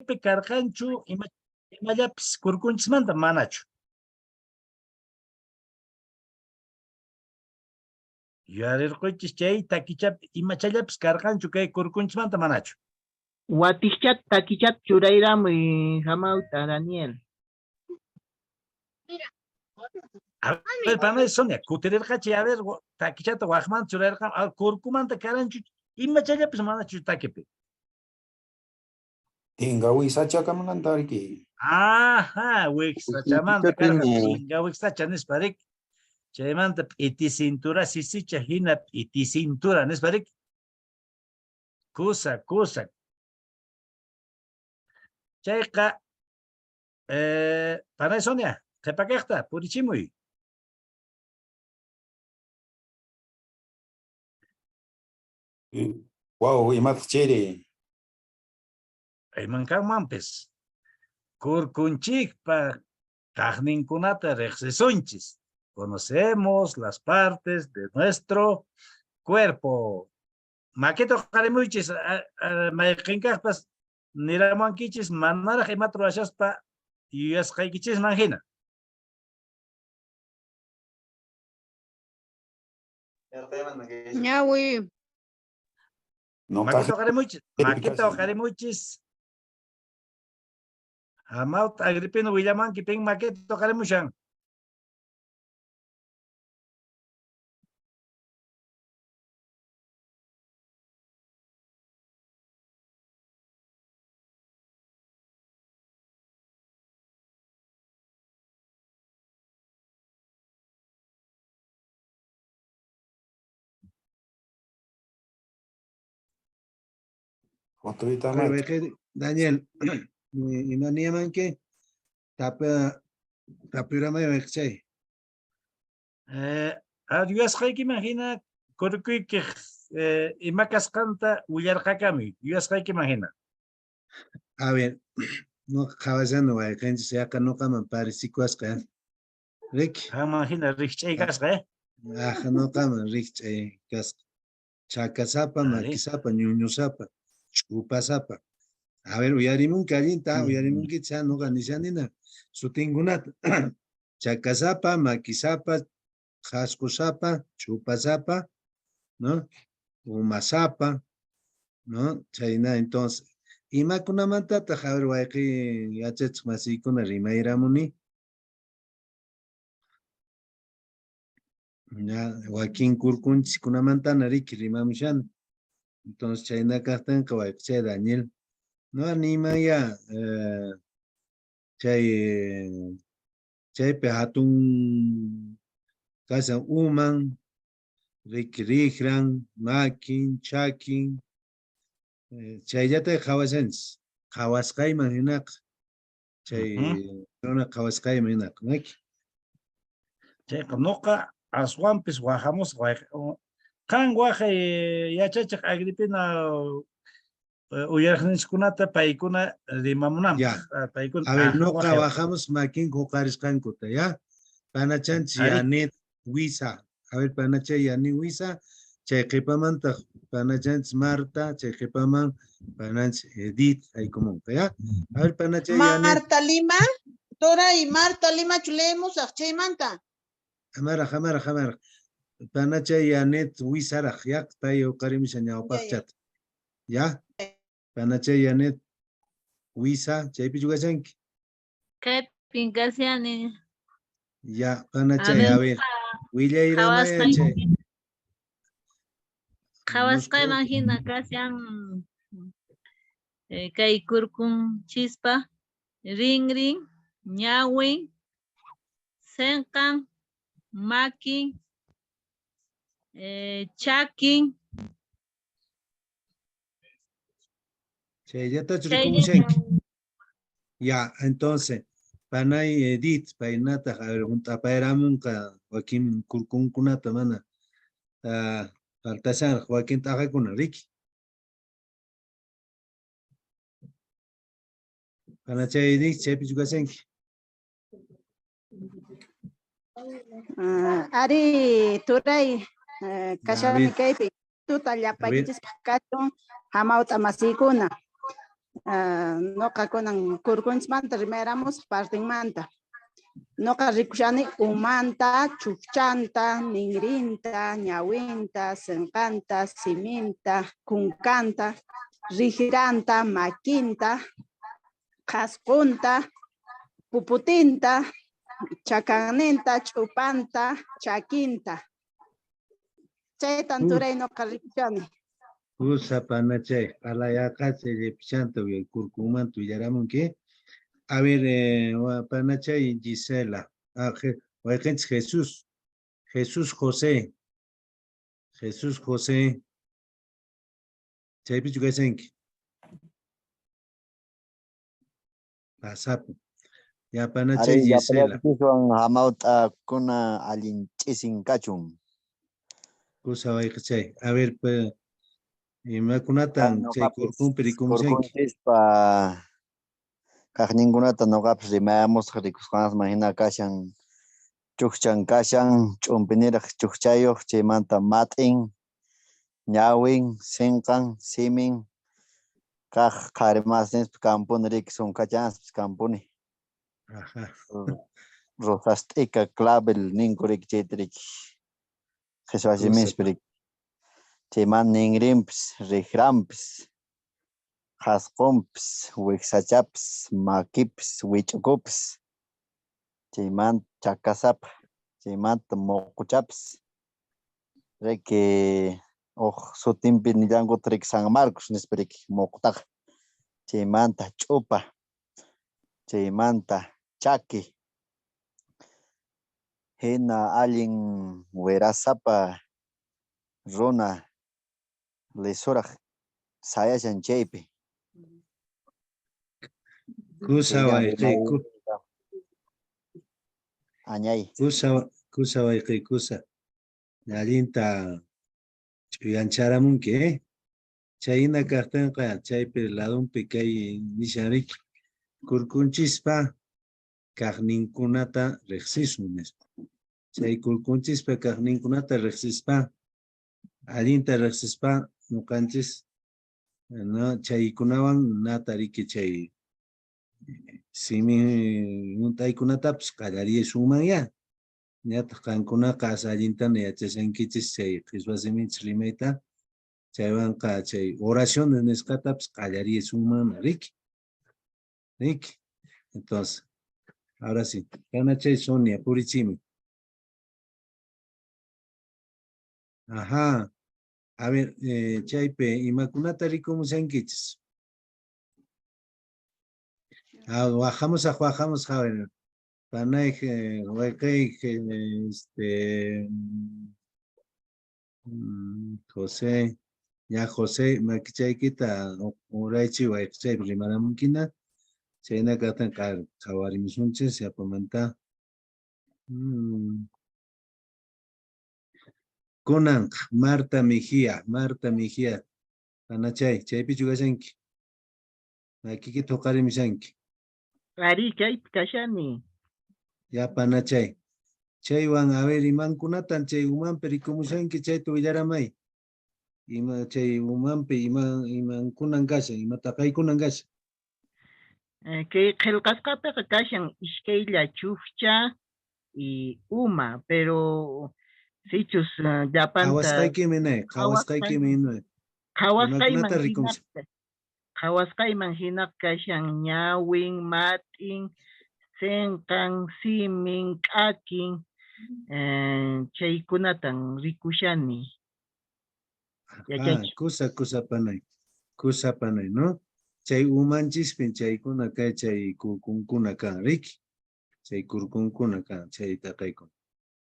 Karqanchu ima imallapis kurkunchismanta manachu? Yuyarirquychis chay takichapi imachallapis karqanchu kay kurkunchismanta manachu? Watiqchat takichat churayramuy hamawt'a Daniel. A ver, panay Sonia, kutirirqachi, a ver, takichata waqmanta churayarqan, a ver, kurkumanta karanchu imachallapis manachu takipi? Tinga wisachakamunanta riki. Ajá, wiksachamanta karqa, tinga wiksacha nispa riki. Chaymanta p'iti cintura sisicha hina p'iti cintura nispa riki. Kusa, kusa. Chayqa, panay Sonia, qhipakaqta purichimuy. Wow, imataq chayri? Iman kanmanpis. Kurkunchikpa kaqninkunata riqsisunchis. Conocemos las partes de nuestro cuerpo. Makita uqarimuychis, mayqinkaqpas niramuwankichis manaraq imata ruwashaspa yuyasqaykichisman hina. Ñawi. Makita uqarimuchis, makita uqarimuchis. Hamawta Agripino willamanki pin makita uqarimushan. Daniel, imaniyamanki tapa tapuramay wayqichay. Yuyasqaykiman hina kurkuykiq ima kasqanta willarqakamuy, yuyasqaykiman hina. A ver, noqa qhawashani wayqinchis yaqa noqaman parecikuasqa. Riki. Qanman hina rikch'ay kasqa, eh? Aja, noqaman rikch'ay kasqa. Chakasapa, makisapa, ñuñusapa, ch'upasapa. A ver, uyarimunki allinta, uyarimunkichis, noqa nishanina sutinkunata. Chakasapa, makisapa, qhasqosapa, ch'upasapa, ¿no? Umasapa, ¿no? Chayna, entonces, imakunamantataq, a ver, wayqi yachachiq masiykuna rimayramuni? Ya, wakin kurkunchiskunamantana riki rimamushani. Entonces, chayna kaqtinqa wayqichay Daniel, no animaya chay chaypi hatun kashan uman, riki rikran, makin, chakin, chayllata qhawashanchis, qhawasqayman hinaqa, chay runa qhawasqayman hinaqa, maki. Chayqa noqa aswanpis wajamusqa, qan waqay yachachiq Agripina uyariqninchikkunata paykuna rimamunanpaq. Paykuna. A ver, noqa wajamus makinku huqarisqankuta, ya? Panachanchis Yanet Wisa. A ver, panachay Yanet Wisa, chay qhipamantaq panachanchis Marta, chay qhipaman pananchis Edith, haykumunqa, ya? A ver, panachay Yanet. Marta Lima, Toray, Marta Limachu leemusaq chaymanta. Amaraq, amaraq, amaraq. Panachay Yanet Wisaraq, ya? Pay huqarimushan ñawpaqchata. Ya? Panachay Yanet Wisa, chaypichu kashanki? Kaypin kashani. Ya, panachay, a ver, willayramaya chay. Qhawasqayman hina kashan kay kurkunchispa rinrin, ñawin, senqan, makin, chakin. Chayllatachu rikumushanki? Ya, entonces, panay Edith, paynataq, a ver, hunt'apayramunqa wakin kurkunkunata mana faltashanraq wakin t'aqakuna, riki? Panachay Edith, chaypichu kashanki? Ari, turay, kashani kaypi. Tuta llapaykichispaq kachun hamawt'a masiykuna. Noqa kunan kurkunchismanta rimayramusaq partinmanta. Noqa rikushani umanta, chukchanta, ninrinta, ñawinta, sinqanta, siminta, kunkanta, riqranta, makinta, qhasqunta, puputinta, chakanninta, ch'upanta, chakinta. Chaytan turay noqa rikushani. Kusa panachay, qalayaqa chay llipichanta kurkunmanta willaramunki. A ver, panachay Gisela, wayqinchis Jesús, Jesús José, Jesús José. Chaypichu kashanki? Pasapu. Ya panachay Arí, Gisela. llapallaykichikwan hamawt'akuna allin ch'isin kachun. Kusa wayqichay. A ver, pues, imakunatan chay Noqapis kurkunpi rikumushanki? Kurkunchispa kaqninkunata noqapis rimayamusaq rikusqanman hina kashan, chukchan kashan, ch'umpiniraq chukchayuq, chaymanta mat'in, ñawin, sinqan, simin, kaq qhari masinspa kampuni riki sunkhachanspas kampuni. Rosast'ika clavel ninku riki chayta riki. Qhichwa simispi riki. Chayman ninrinpis, riqranpis, qhasqunpis, wiksachapis, makipis, wich'ukupis, chaymanta chakasapa, chaymanta muquchapis. Riki huk sutinpi nillankuta riki San Marcos nispa riki muqutaqa. Chaymanta ch'upa, chaymanta chaki. Hina allin wirasapa runa lisuraq sayashan chaypi. Kusa wayqi, Añay. Kusa, kusa wayqi, kusa. Allinta ch'uyancharamunki, eh? Chayna kaqtinqa chaypi ladunpi kay nishan riki. Kurkunchispa kaqninkunata riqsisun nispa. Chay kurkunchispa kaqninkunata riqsispa, allinta riqsispa ñuqanchis, no, chaykunawan nata riki chay simi hunt'aykunatapis qallarisunmanya. Ñataq qankunaqa as allintana yachashankichis chay qhichwa siminchis rimayta, chaywanqa chay oraciones nisqatapis qallarisunmanna riki. Riki. Entonces, ahora sí, kanachay Sonia, purichimi. Ajá. A ver, chaypi imakunata rikumushankichis? Ah, wajamos a, wajamos a ver. Panay, wayqey, José, ya José, makichaykita uraychi wayqichay rimaramunkina. Chayna kaqtin qhawarimusunchis yapamanta. Kunan Marta Mejía, Marta Mejía. Panachay, chaypichu kashanki? Makikita huqarimushanki. Ari, chaypi kashani. Ya panachay. Chaywan, a ver, imankunatan chay umanpi rikumushanki, chayta willaramay. Ima chay umanpi ima imankunan kashan, ima taqaykunan kashan. Kay qillqasqapiqa kashan iskaylla chukcha y uma, pero sichus llapanta Qhawasqaykimi nay, qhawasqaykimi nay. Qhawasqayman Imakunata rikumushan? hinaqa, qhawasqayman hinaqa kashan ñawin, mat'in, sinqan, simin, k'akin, chaykunatan rikushani. Ah, Yachaychik. kusa, kusa panay, kusa panay, ¿no? Chay umanchispin chaykuna kay chay kurkunkuna kan, riki? Chay kurkunkuna kan, chay taqaykuna.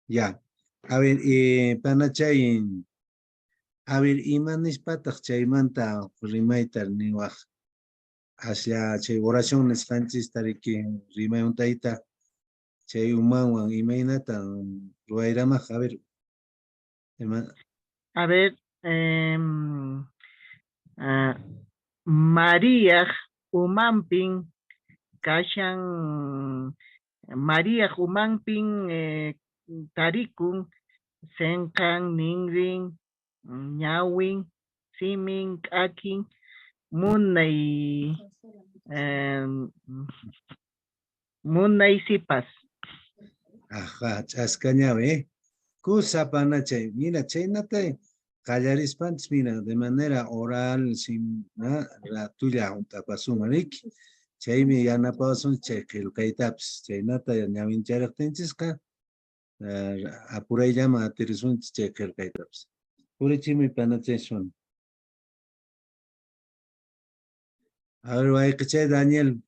Ya, a ver, panachay, a ver, ima nispataq chaymanta rimayta niwaq? Hacia chay oración nisqanchista riki rimay hunt'ayta chay umanwan imaynatan ruwayramaq? A ver, ima? A ver, Mariaq umanpin kashan, Mariaq umanpin tarikun sinqan, ninrin, ñawin, simin, k'akin, munay munay sipas. Ajá, ch'aska ñawi, Kusa panachay, mira, chaynata qallarispanchis, mira, de manera oral, sin ratulla hunt'apasunman, riki. Chaymi yanapawasun chay qillqaytapis, chaynata ñawincharaqtinchisqa, apurayllaman atirisunchis chay qillqaytapis. Purichimuy panachay sun. A ver, wayqichay Daniel.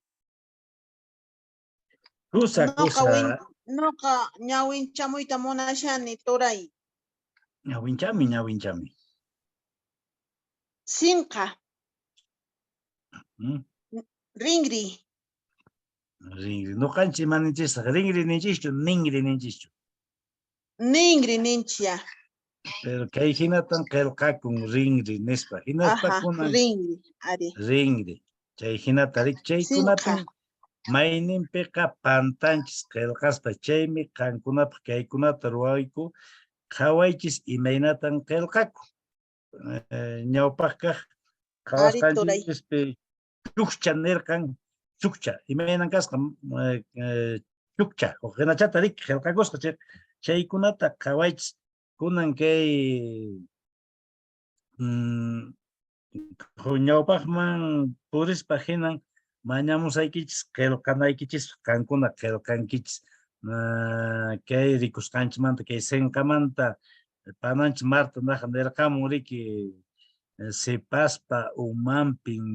Kusa, kusa. Noqa ñawinchamuyta munashani, turay. Ñawinchami, ñawinchami. Sinqa. Ringri. Ringri. Noqanchis ima ninchistaj? Ringri ninchischu, ningri ninchischu. Ningri ninchya. Pero kay hinatan qillqakun ringri nispa. Hinaspa kunan ringri, ari. Ringri. Chay hinata rik, chaykunapin mayninpiqa pantanchis qillqaspa, chaymi qankunapaq kaykunata ruwayku, qhawaychis imaynatan qillqaku. Ñawpaq kaq qhawasqanchispi chukcha nirqan, chukcha, imaynan kasqa, chukcha, huk hinachata rik qillqakusqa, chaykunata qhawaychis. Kunan kay ñawpaqman purispa hinan mañamusaykichis qillqanaykichis, qankuna qillqankichis, kay rikusqanchikmanta, kay sinqamanta pananchis Marta naqa nirqamun riki, sipaspa umanpin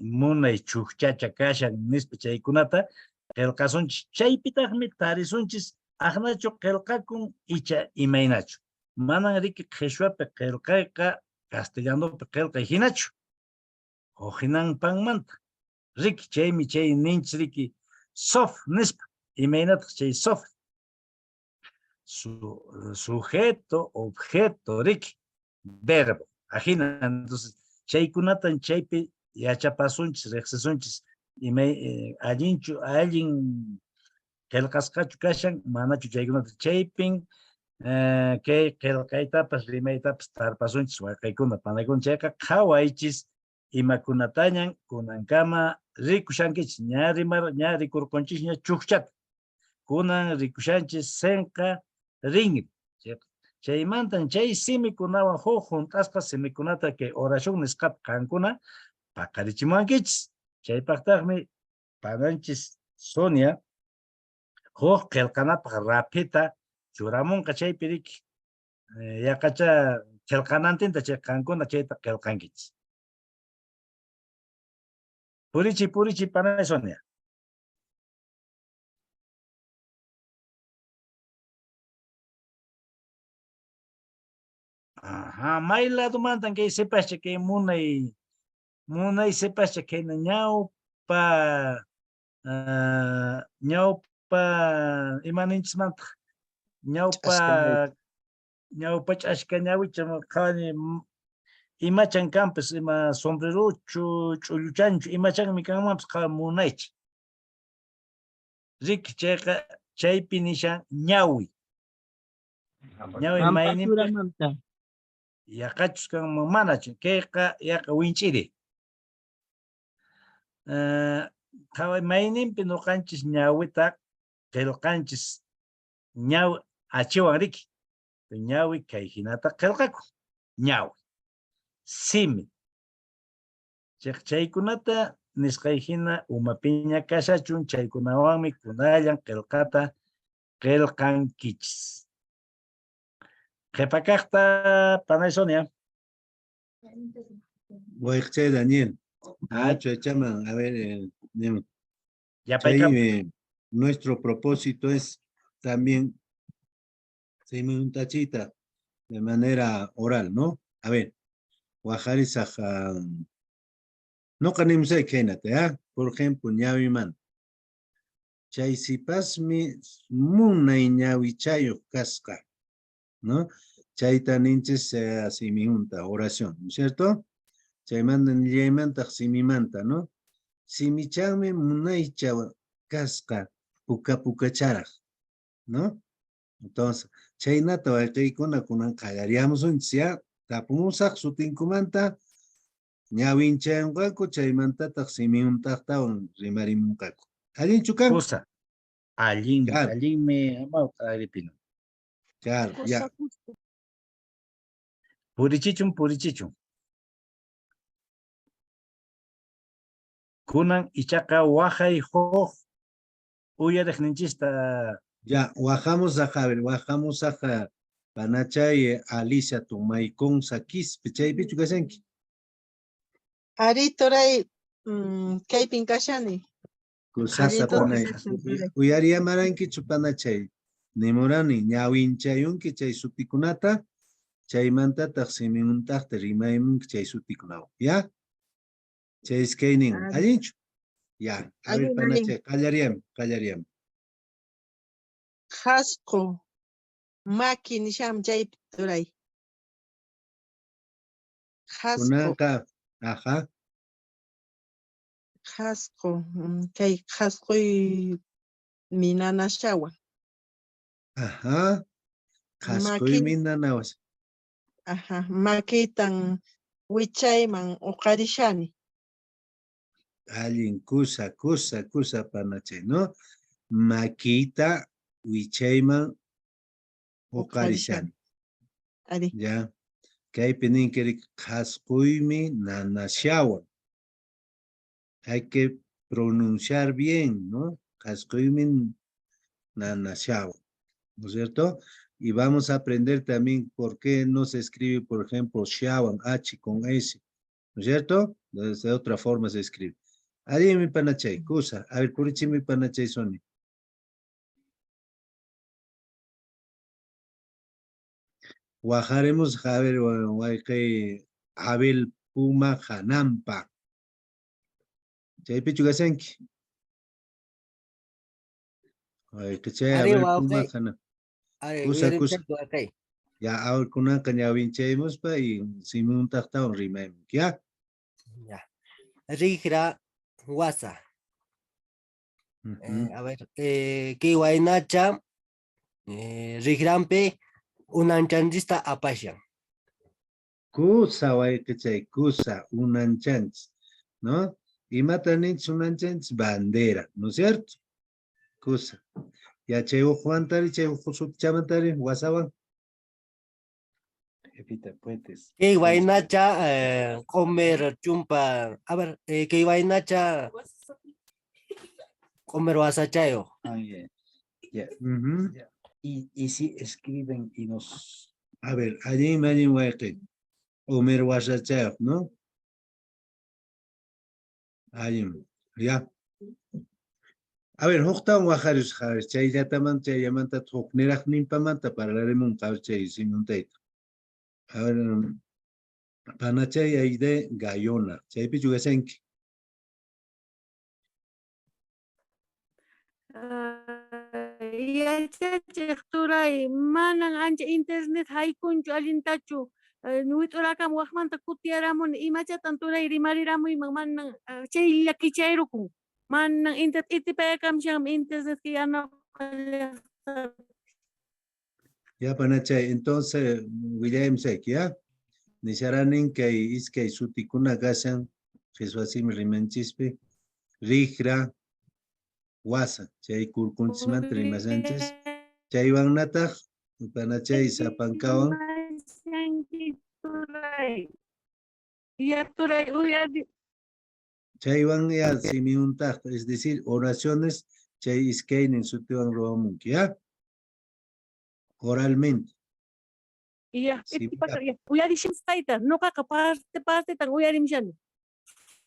munay chukchacha kashan nispa, chaykunata qillqasunchis, chaypitaqmi tarisunchis aqnachu qillqakun icha imaynachu. Manan riki qhichwapi qillqayqa castellanopi qillqay hinachu, huk hinanpanmanta riki, chaymi chay ninchis riki sof nispa. Imaynataq chay sof? Sujeto, objeto, riki, verbo. Ajina, entonces chaykunatan chaypi yachapasunchis, riqsisunchis, imay allinchu, allin qillqasqachu kashan, manachu chaykunata. Chaypin kay qillqaytapas, rimaytapas tarpasunchis, wayqaykuna, panaykuna. Chayqa qhawaychis imakunatañan kunankama rikushankichis, ña rimar, ña rikurqunchisña chukchata, kunan rikushanchis sinqa rinri. Chaymantan chay simikunawan huk hunt'asqa simikunata kay oración nisqapi qankuna paqarichimuwankichis. Chaypaqtaqmi pananchis Sonia huk qillqanapaq raphita churamunqa, chaypi riki, yaqacha qillqanantinta chay qankuna chayta qillqankichis. Purichi, purichi, panay Sonia. Ajá, may ladomantan kay sipascha, kay munay, munay sipascha kayna ñawpa, ñawpa, ima ninchismantaq? Ñawpa, ñawpa ch'aska ñawicha, qhawani, imachan kanpas, ima sombreruchu, ch'ulluchanchu, imachanmi kanmanpas, qhawa munaycha. Riki, chayqa, chaypi nishan ñawi. Ñawi mayninpi yaqachus kanman, manachu, kayqa yaqa winch'iri. Qhaway mayninpi ñuqanchis ñawita qillqanchis ñawi achiwan riki, ñawi kay hinata qillqakun, ñawi, simi. Chaykunata nisqay hina umapiña kashachun, chaykunawanmi kunallan qillqata qillqankichis. Qhipakaqta, panay Sonia. Wayqchay Daniel. Ah, chaman, a ver, Ya, nuestro propósito es también tachita de manera oral, ¿no? A ver, wajarisaj, no kanimusay khaynata, ¿ya? Por ejemplo, ñawiman. Chay sipasmi munay ñawichayuq kasqa, ¿no? Chayta ninchis simihunta, oración, ¿no es cierto? Chaymanta nillaymantaq simimanta, ¿no? Simichanmi munaycha kasqa puka pukacharaq, ¿no? Entonces, chaynata wayqiykuna kunan qallariyamusunchis, ya? Tapumusaq sutinkumanta. Ñawinchanqaku chaymantataq simiuntaqtawan rimarimunqaku. Allinchu kan? Kusa. Allinmi, Claro. allinmi amawta Agripino. Claro, ya. Purichichun, purichichun. Kunan ichaqa waqay huk uyariqninchista. Ya, wajamos a Javier, wajamos a Panachay, Alicia, Tumaykon, Quispe, chaypichu kashanki. Ari turay, kaypin kashani. Kusasa Allinta panay. kashan. Uyariyamarankichu panachay. Nimurani, ñawinchayunki chay sutikunata, chaymantataq simiuntaqta rimaymunki chay sutikunawan, ya? Chay iskaynin, Ari. allinchu? Ya, a ver, Allin, allin. panachay, qallariyam, qallariyam. Qhasqu, maki nisham chaypi turay. Qhasqu, Kunanqa, ajá, qhasqu, kay qhasquy minanashawan. ajá. Qhasquymi nanawas. Ajá, makiytan wichayman uqarishani. Allin kusa, kusa, kusa panachay, ¿no? Makiyta wichayman uqarishani. Ari. Ya. Kaypi ninki riki, qhasquymi nanashawan. Hay que pronunciar bien, ¿no? Qhasquymi nanashawan, ¿no es cierto? Y vamos a aprender también por qué no se escribe, por ejemplo, shawan, H con S, ¿no es cierto? De otra forma se escribe. Allí mi panachay, kusa. A ver, purichi mi panachay, Sony. Wajaremos, a ver, wayqi Abel Puma Hanampa. Chaypichu kashanki. Wayqichay Ari, Abel Puma wawqi. Hanampa. Ari, Kusa, kusa. uyarimchayku, wawqi. Ya, ahora kunanqa ñawinchaymuspa y simuntaqtawan rimaymunki, ya? Ya. Riqra wasa. Ujú. A ver, kay waynacha, riqranpi unanchanchista apashan. Kusa wayqichay, kusa, unanchanchis, ¿no? Imata ninchis unanchanchis? Bandera, ¿no es cierto? Kusa. Ya chay uqwantari, chay uq sutichamantari, wasawan. Jefita, puentes. Kay waynacha, q'umir chumpa, a ver, kay waynacha q'umir wasachayuq. Ah, ya. Ya. Ujú. Ya. Y si escriben y nos... A ver, allin, allin wayqi. Q'umir wasachayuq, ¿no? Allin, ya. A ver, huktawan waqarisqa, a ver, chayllatamanta, chayllamanta hukniraqninpamanta parlarimunqa, a ver, chay simuntayta. A ver, panachay Aide Gayona, chaypichu kashanki. Yachachiq turay, manan ancha internet haykunchu allintachu, wit'urakam waqmanta kutiyaramuni, imachatan turay rimariramunman, manan, chaylla kichayrukun, manan internet itipayakamushanmi internet yanapallaqta. Ya, panachay, entonces, willaymusayki, ya? Nisharanin kay iskay sutikuna kashan, qhichwasimi rimanchispi, riqra, wasa, chay kurkunchismanta rimashanchis, chaywanataq, panachay sapankawan. Ya, turay, uyari. Chaywan ya simiuntaqta, es decir, oraciones, chay iskaynin sutiwan ruwamunki, ya? Oralmente. Ya, Sí, itipaka, ya. ya, uyarishamsqayta, nuqaqa parte partetan uyarimshani.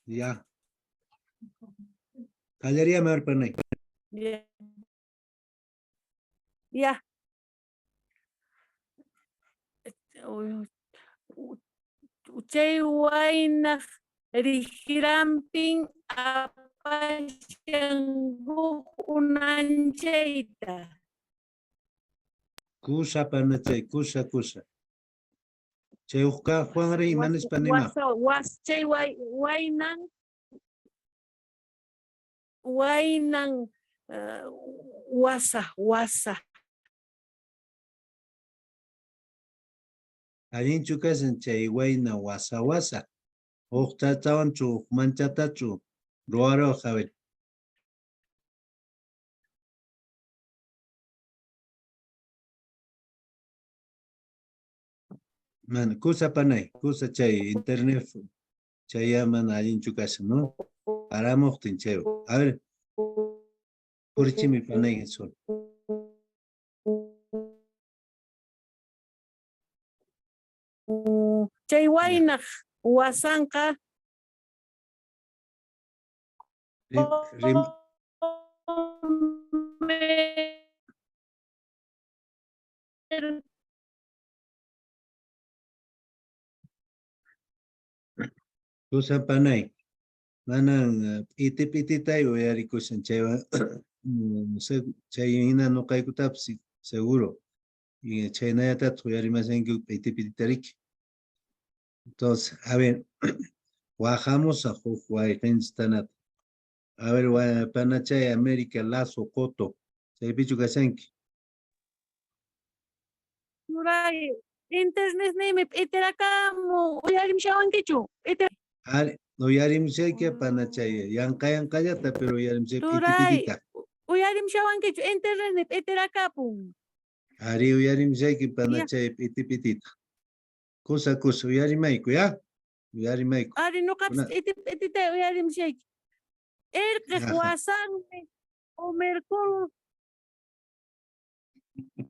Ya. Qallariyami arpanay. Ya. Ya. Chay waynaq riqranpin apashan huk unanchayta. Kusa panachay, kusa, kusa. Chay hukqa Juanri imanispa nima. Wasa, was, chay waynan, waynan, wasa, wasa. Allinchu kashan chay wayna wasa wasa. Huk chachawanchu, huk manchatachu ruwaruwaq, a ver. Mana, kusa panay, kusa chay internet chay ya mana allinchu kashan, ¿no? Paramuqtin chay. A ver, purichimi panay Jesús. Chay waynaq wasanqa Rim, kusa panay. Manan p'iti p'ititay uyarikushan chaywan chay hina nuqaykutapas seguro. Y chhaynallatataq uyarimashanki p'iti p'ititariki. Entonces, a ver, wajamusaq huk wayqinchistanata. A ver, panachay América Lazo Coto. Chaypichu kashanki? Turay, internetniymi p'itirakamu, uyarimushawankichu? Ari, uyarimushayki panachay. Yanqa yanqallata, pero uyarimushay p'iti Turay, p'itita. uyarimushawankichu? Internetni p'itirakapun. Ari, uyarimushayki panachay p'iti p'itita. Kusa kusa, uyarimayku, ya? Uyarimayku. Ari, nuqapis p'iti p'itita uyarimushayki. Irqiq wasanmi umirkun.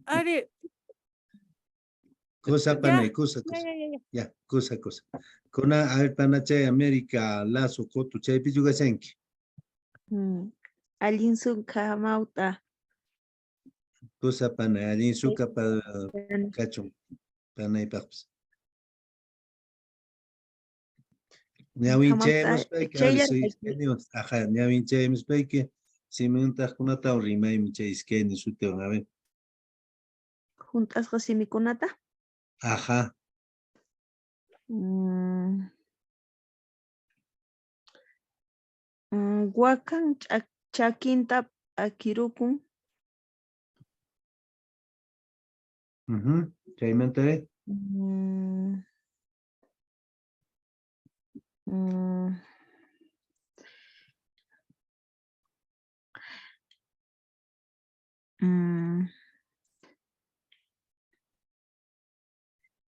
Ari. Kusa panay, kusa, kusa. Ya, Ya, kusa, kusa. Kuna, a ver, panachay América Lazo Coto, chaypichu kashanki? Allin suka mawta. Kusa panay, allin suka pa kachun, panaypaqpas. Ñawinchayamuspayki, a ver, soy ajá, ñawinchayamuspayki, simiuntaqkunatawan rimaymi chay iskaynin sutiwan, a ver. Hunt'asqa simikunata? Ajá. Wakan chakinta p'akirukun. Chaymanta, eh?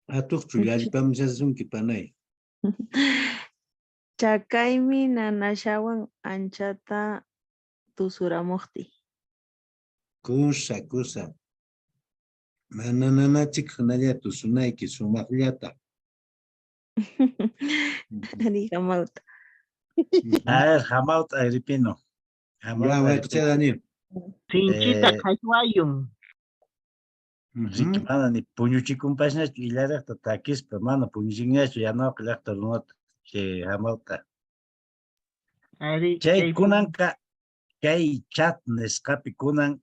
Atuqchu llallpamushasunki panay. Chakaymi nanashawan anchata tusuramuqtiy. Kusa, kusa. Mana nanachik hinalla tusunayki sumaqllata. Ari hamawta. A ver, hamawta Agripino. Ya, wayqicha Daniel. Sinchita qhallwayun. Riki mana ni puñuchikunpashñachu illaraqta takispa, mana puñuchinñachu yanawqa llaqta runata chay hamawta. Ari, Chay kunanqa kay chat nisqapi kunan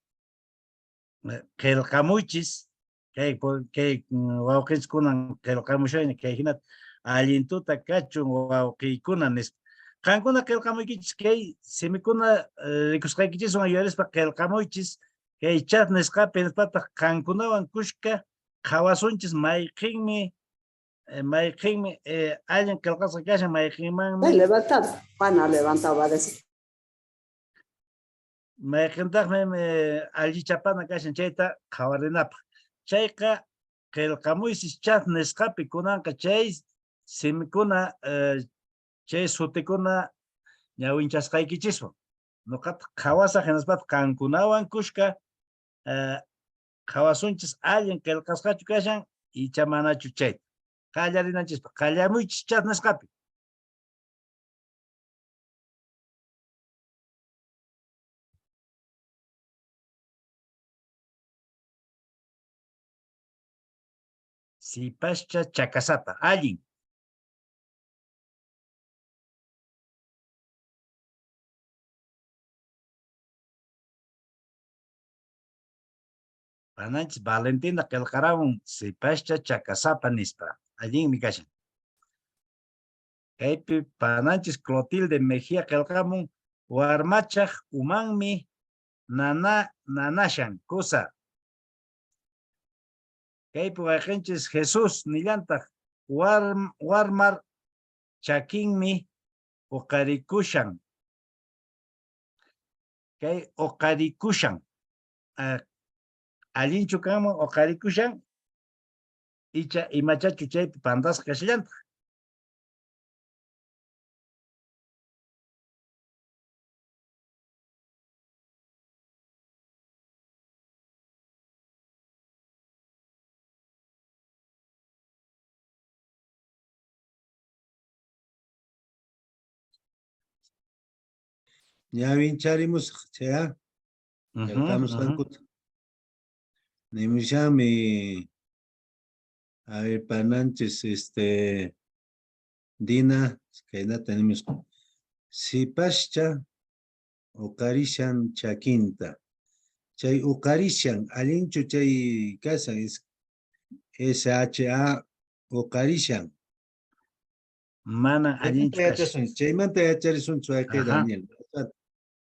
qillqamuychis, kay kay wawqinchis kunan qillqamushayña kay hinata allin tuta kachun wawqiykuna nispa. Qankuna qillqamuykichis kay simikuna rikusqaykichiswan yuyarispa qillqamuychis kay chat nisqapi nispataq qankunawan kushka qhawasunchis mayqinmi mayqinmi allin qillqasqa kashan mayqinmanmi. Levantado, Juana levantado va a decir. Mayqintaqmi allichapana kashan chayta qhawarinapaq. Chayqa qillqamuysis chat nisqapi kunanqa chay simikuna chay sutikuna ñawinchasqaykichiswan. Nuqataq qhawasaq hinaspataq qankunawan kushka qhawasunchis allin qillqasqachu kashan icha manachu chayta. Qallarinanchispaq qallamuychis chat nisqapi. Sipascha chakasapa, allin. Pananchis Valentina qillqaramun sipascha chakasapa nispa, allinmi kashan. Kaypi pananchis Clotilde Mejía qillqamun warmachaq umanmi nana nanashan kusa. Kaypi wayqinchis Jesús nillantaq warmar chakinmi uqarikushan. Kay uqarikushan. Allinchu kanman uqarikushan? Icha imachachu chaypi pantasqa kashallantaq. Ñawincharimusaq chaya qillqamusqankuta. Nimushanmi a ver pananchis Dina kaynata nimusqa. Sipascha uqarishan chakinta. Chay uqarishan allinchu chay kashan SHA uqarishan. Mana allinchu kashan. Chaymanta yacharisunchis wayqi Daniel.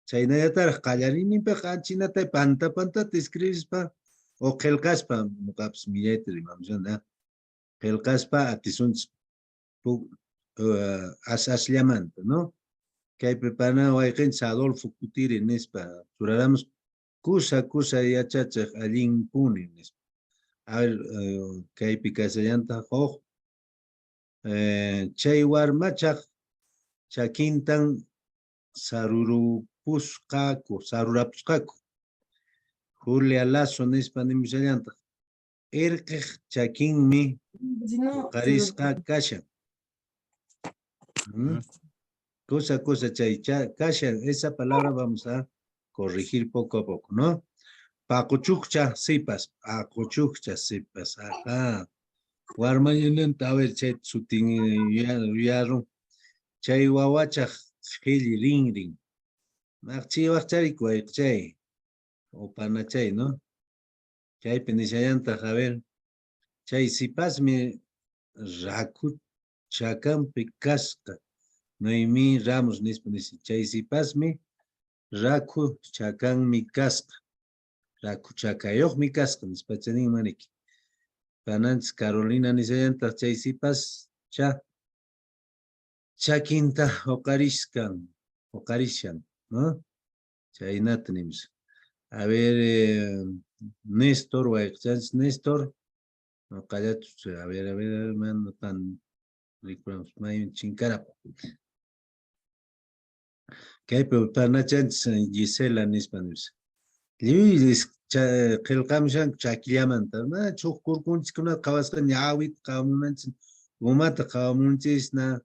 Chaynallataraq qallariyninpiqa anchinata panta pantata escribispa o qillqaspa ñuqapas millayta rimamushani, qillqaspa atisunchis as asllamanta, no? Kaypi pana wayqinchis Adolfo Cutiri nispa churaramus kusa kusa yachachiq allinpuni nispa. A ver, kaypi kashallantaq huk chay warmachaq chakintan sarurupusqaku, sarurapusqaku. Julia Lazo nispa nimushallantaq. Irqiq chakinmi uqarisqa kashan. Cosa, cosa, chay, cha, kashan, esa palabra vamos a corregir poco a poco, ¿no? Paquchukcha sipas, paquchukcha sipas, ajá. Warmayunanta, a ver, chay sutin yuyarun. Chay wawachaq qhilli rinrin. Maqchiwaqchariku ayqchay. O panachay, ¿no? Chaypi nishallantaq, a ver, chay sipasmi rakhu chakanpi kasqa. Noemí Ramos nispa nispa. Chay sipasmi rakhu chakanmi kasqa. Rakhu chakayuqmi kasqa nispa chanin maniki. Pananchis Carolina nishallantaq chay sipas cha chakinta uqariskan, uqarishan, ¿no? Chaynata nimus. A ver, Néstor, wayqchanchis Néstor. No, callatu, a ver, a ver, hermano, tan rikuramos, mayun chinkarapa. Kaypi panachanchis Gisela nispa nimus. Lliw qillqamushanku chakillamanta, ma chuq kurkunchiskuna qhawasqa ñawita qhawamunanchis, umata qhawamunchisna,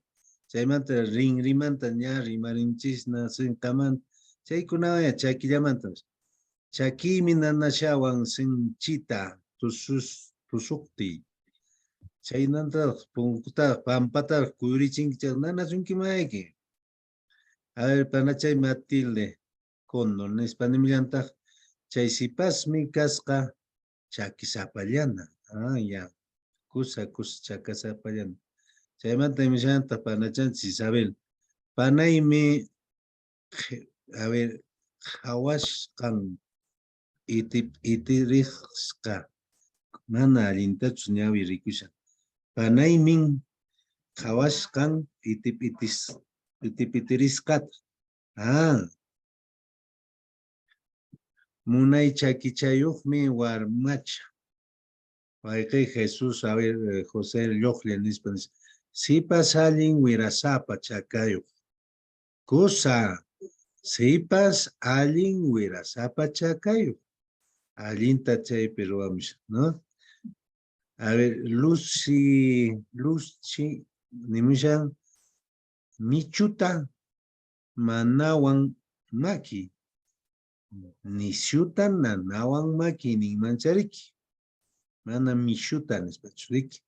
chaymanta rinrimanta ña rimarinchisna, sinqamanta, chaykunawan chakillamanta. Chakiymi nanashawan sinchita tusuqtiy. Chaynantaraq punkutaraq pampataraq kuyurichinki chay nanasunkimayki. A ver, panachay Matilde Cóndor nispa nimillantaq chay sipasmi kasqa chakisapallana. Ah, ya. Kusa, kusa, chakasapallana. Chaymanta nimillantaq panachanchis Isabel. Panaymi, a ver, qhawasqan itirisqa. Mana allintachu ñawi rikushan. Panaymin qhawasqan itipitirisqata. Ah. Munay chakichayuqmi warmacha. Wayqi Jesús, a ver, José Lloqlla nispa nispa. Sipas allin wirasapa chakayuq. Kusa. Sipas allin wirasapa chakayuq. Allinta chaypi ruwamusha, ¿no? A ver, Lucy, Lucy, nimushan, michuta manawan maki. Nishuta nanawan maki ninmanchariki. Mana mishuta nispa churiki.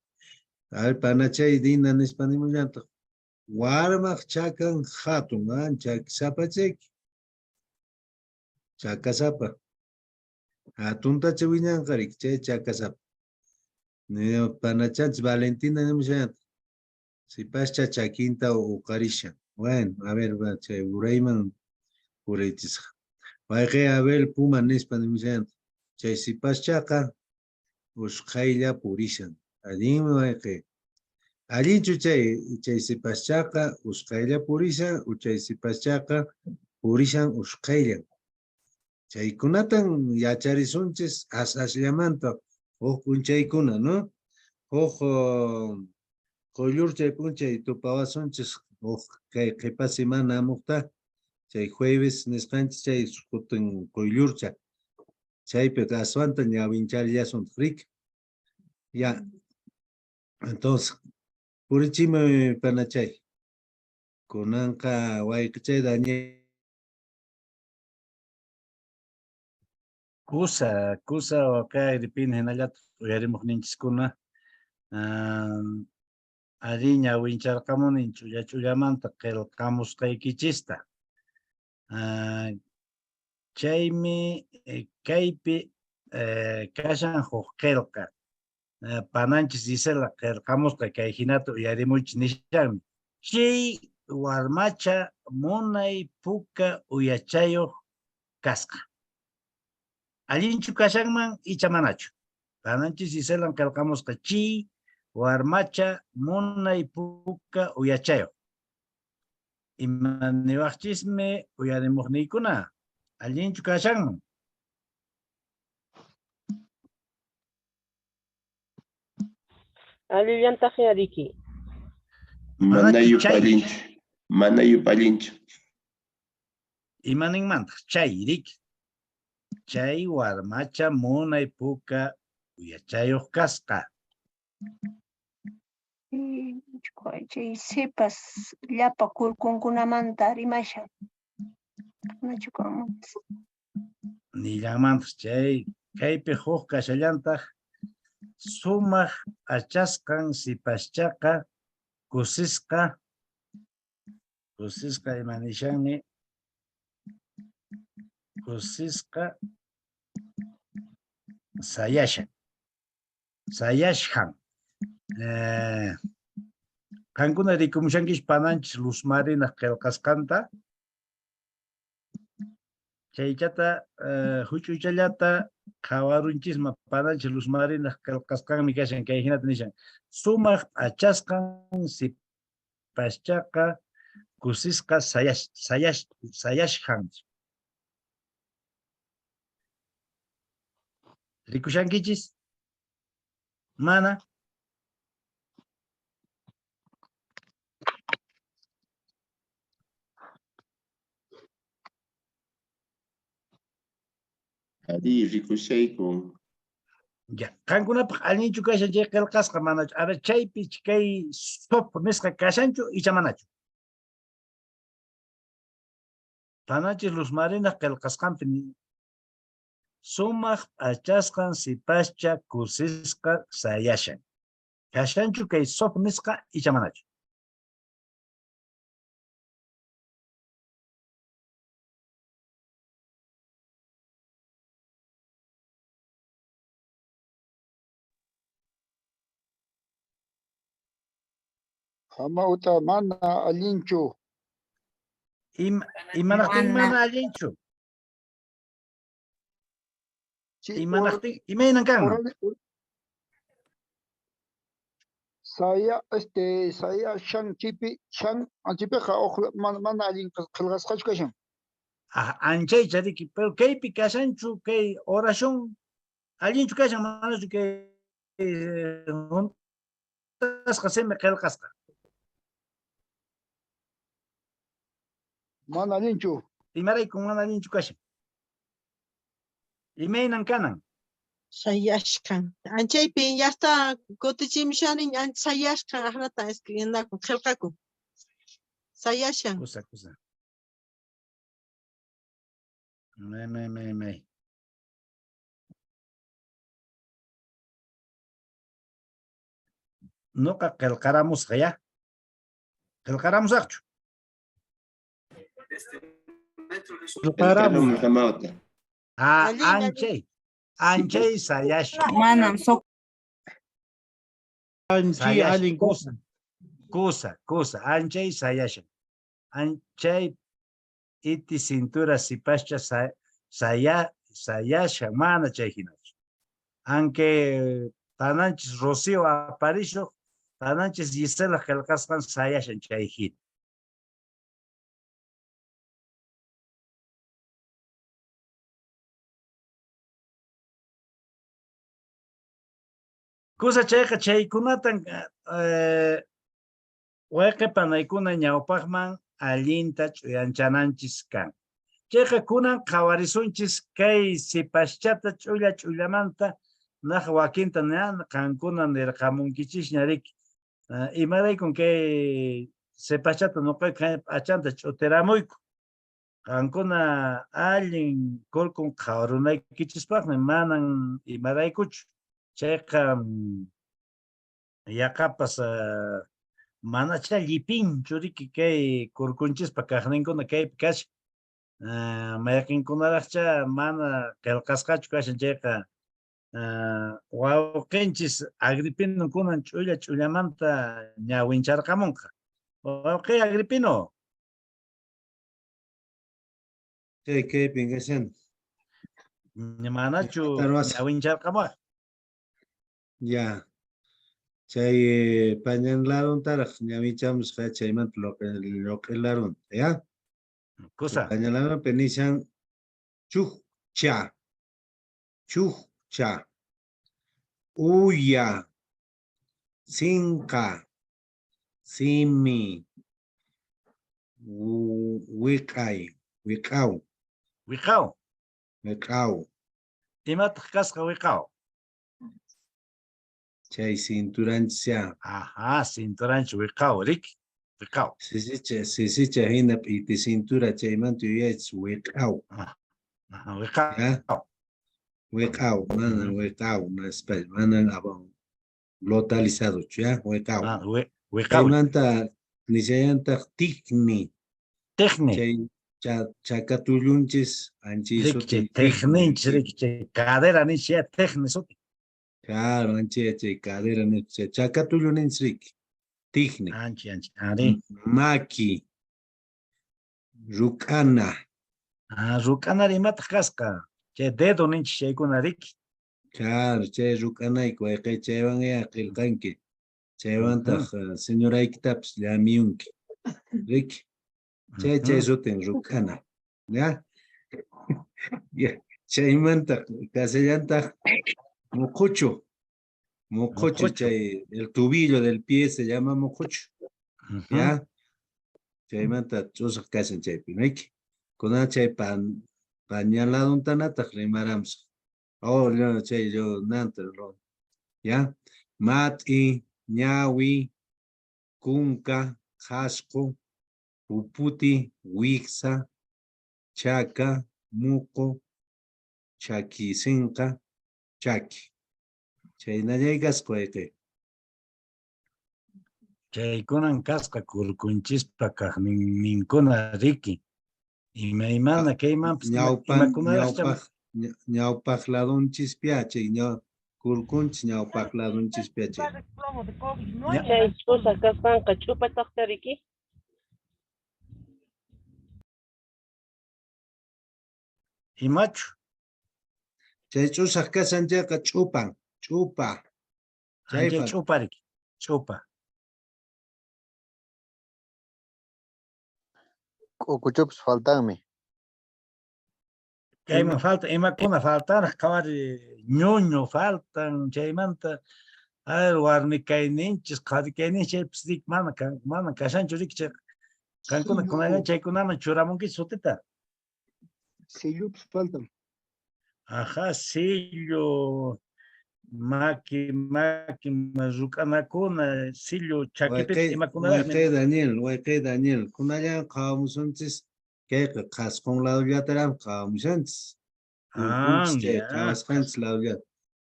A ver, panachay dina nispa nimullantaq. Warmaq chakan hatun, chakisapa chayki. Chakasapa. Hatuntacha wiñanqariki, chay chakasapa. Panachanchis Valentina nimushallantaq. Sipascha chakinta uqarishan. Bueno, a ver, va, chay urayman uraychisqa. Wayqi Abel Puma nispa nimushallantaq. Chay sipaschaqa usqhaylla purishan. Allinmi wayqi. Allinchu chay chay sipaschaqa usqhaylla purishan o chay sipaschaqa purishan usqhayllan. Chaykunatan yacharisunchis as asllamanta huk p'unchaykuna, no? Huk quyllur chay p'unchay tupawasunchis huk kay qhipa semana hamuqta chay jueves nisqanchis chay kutin quyllurcha. Chaypi aswanta ñawincharillasun riki. Ya. Entonces, purichimuy panachay. Kunanqa wayqichay Daniel. Kusa, kusa kay ripina hinallataq uyarimuqninchiskuna arí ñawincharqamunin ch'ulla ch'ullamanta qillqamusqaykichista. Chaymi kaypi kashan huk qillqa. Pananchis Gisela qillqamusqa kay hinata uyarimuychis nishanmi. Chay warmacha munay puka uyachayuq kasqa. Allinchu kashanman icha manachu. Pananchis Giselan qillqamusqa chay warmacha munay puka uyachayuq. Imaniwaqchismi uyarimuqniykuna allinchu kashanman. Allillantaqña riki. Mana yupallinchu. Mana yupallinchu. Imaninmantaq chay riki. Chay warmacha munay puka uyachayuq kasqa. Chay sipas llapa kurkunkunamanta rimashan. Manachu kanman? Nillanmantaq chay kaypi huk kashallantaq sumaq p'achasqan sipaschaqa kusisqa kusisqa ima nishanmi kusisqa sayashan sayashhan. Qankuna rikumushankish pananchis Luz Marinaq qillqasqanta chaychata huch'uychallata qhawarunchisman pananchis Luz Marinaq qillqasqanmi kashan kay hinata nishan sumaq p'achasqan sipaschaqa kusisqa sayashhan. Rikushankichis? Mana? Arí, rikushayku. Ya, qankunapaq allinchu kashan chay qillqasqa manachu? A ver, chaypi kay sop nisqa kashanchu icha manachu? Pananchis Luz Marinaq qillqasqanpi sumaq p'achasqan sipascha kusisqa sayashan. Kashanchu kay sop nisqa icha manachu? Hamawta mana allinchu. Imanaqtin mana allinchu? Imanaqtin imaynan kanman? Saya este saya shan chipi shan anchipiqa uq mana allin qillqasqachu kashan. Ah, anchaycha riki, pero kaypi kashanchu kay oración allinchu kashan manachu kay hunt'asqa simi qillqasqa? Mana allinchu. Imaraykun mana allinchu kashan? Imaynan kanan? Sayashkan. Anchaypi llaqta kutichimushani sayashkan aqnata escribinakun qillqakun. Sayashan. Kusa, kusa. May, may, may, may. Noqa qillqaramusqa ya. Qillqaramusaqchu? Qillqaramuy hamawta. Ah, anchay. Anchay sayashan. Manam sok. Anchay allin kusa. Kusa, kusa, anchay sayashan. Anchay iti cintura sipascha sayashan, mana chay hinachu. Aunque pananchis Rocío Aparicio Pananchis Gisela qillqasqan sayashan chay hina. Kusa chayqa chaykunatan wayqe panaykuna ñawpaqman allinta ch'uyanchananchis kan. Chayqa kunan qhawarisunchis kay sipaschata ch'ulla ch'ullamanta naq wakinta ña qankuna nirqamunkichisña riki. Imaraykun kay sipaschata noqayku p'achanta ch'utiramuyku. Qankuna allin kurkun qhawarunaykichispaqmi manan imaraykuchu. Chayqa yaqapas manachá llipinchu riki kay kurkunchispa kaqninkuna kaypi kashan. Mayqinkunaraqchá mana qillqasqachu kashan chayqa wawqinchis Agripino kunan ch'ulla ch'ullamanta ñawincharqamunqa. Wawqi Agripino. Chay kaypin kashan. Manachu ñawincharqamuwaq? Ya. Chay pañan laduntaraq ñawinchamusqa chaymanta loq'i ladunta, ya? Kusa. Pañan ladunpi nishan chukcha, chukcha, uya, sinqa, simi, wiq'ay, wiq'aw. Wiq'aw. Wiq'aw. Imataq kasqa wiq'aw? Chay cinturanchis ya. Ajá, cinturanchis wiq'aw, riki, wiq'aw. Sisicha, sisicha hina p'iti cintura chaymanta yuyaychis wiq'aw. Ajá, wiq'aw. Wiq'aw, mana wiq'aw, nispa, manan glotalizadochu, ya, wiq'aw. Ah, wiq'aw. Chaymanta nishallantaq tikni. Tikni. Chay chakatullunchis anchay Riki, sutin chay tikninchis, riki, chay cadera nish ya, tikni sutin. Claro, anchay chay cadera nish, chay chakatullu ninchis riki, tikni. Anchi, anchi, ari. Maki, ruk'ana. Ah, ruk'anari imataq kasqa? Chay dedo ninchis chaykuna riki. Claro, chay ruk'anayki wayqey chaywan ya qillqanki. Chaywantaq señoraykitapis llamiyunki. Riki. Chay chay sutin ruk'ana. Ya? Ya, chaymanta kasallantaq muquchu. Muquchu, chay el tubillo del pie se llama muquchu. Ya? Chaymanta ch'usaq kashan chaypi, riki. Kunan chay pañaladuntanataq rimaramusaq. Oh, no, chay yo nanta, no. Ya? Mat'i, ñawi, kunka, qhasqu, puputi, wiksa, chaka, muqu, chakisinqa, chaki. Chaynallay kasqa wayqey. Chaykunan kasqa kurkunchispa kaqninkuna riki. Imaymana kaymanpas imakunaraqcha Ñawpaq ladunchispia chay kurkunchis ñawpaq ladunchispia chay. Chay ch'usaq kasqanqa ch'upataqcha riki? Imachu? Chay ch'usaq kashan chayqa ch'upan, ch'upa. Chay Chaypa. ch'upa riki, ch'upa. K'ukuchupas faltanmi. Kayman falta, imakuna faltanraq, qhawari ñuñu faltan, chaymanta, a ver, warmi kayninchis, qhari kayninchis, chaypis riki, mana kan, mana kashanchu riki, chay, qankuna kunallan chaykunaman churamunkichis sutita. Sillupis faltan. Ajá, sillu, maki, maki, ruk'anakuna, sillu, chakipipis Wayqey, imakunaraqmi. wayqey Daniel, wayqey Daniel, kunallan qhawamusunchis, kayqa qhasqun ladullataraq qhawamushanchis. Ah, Kurkunchis chay ya. qhawasqanchis ladullata.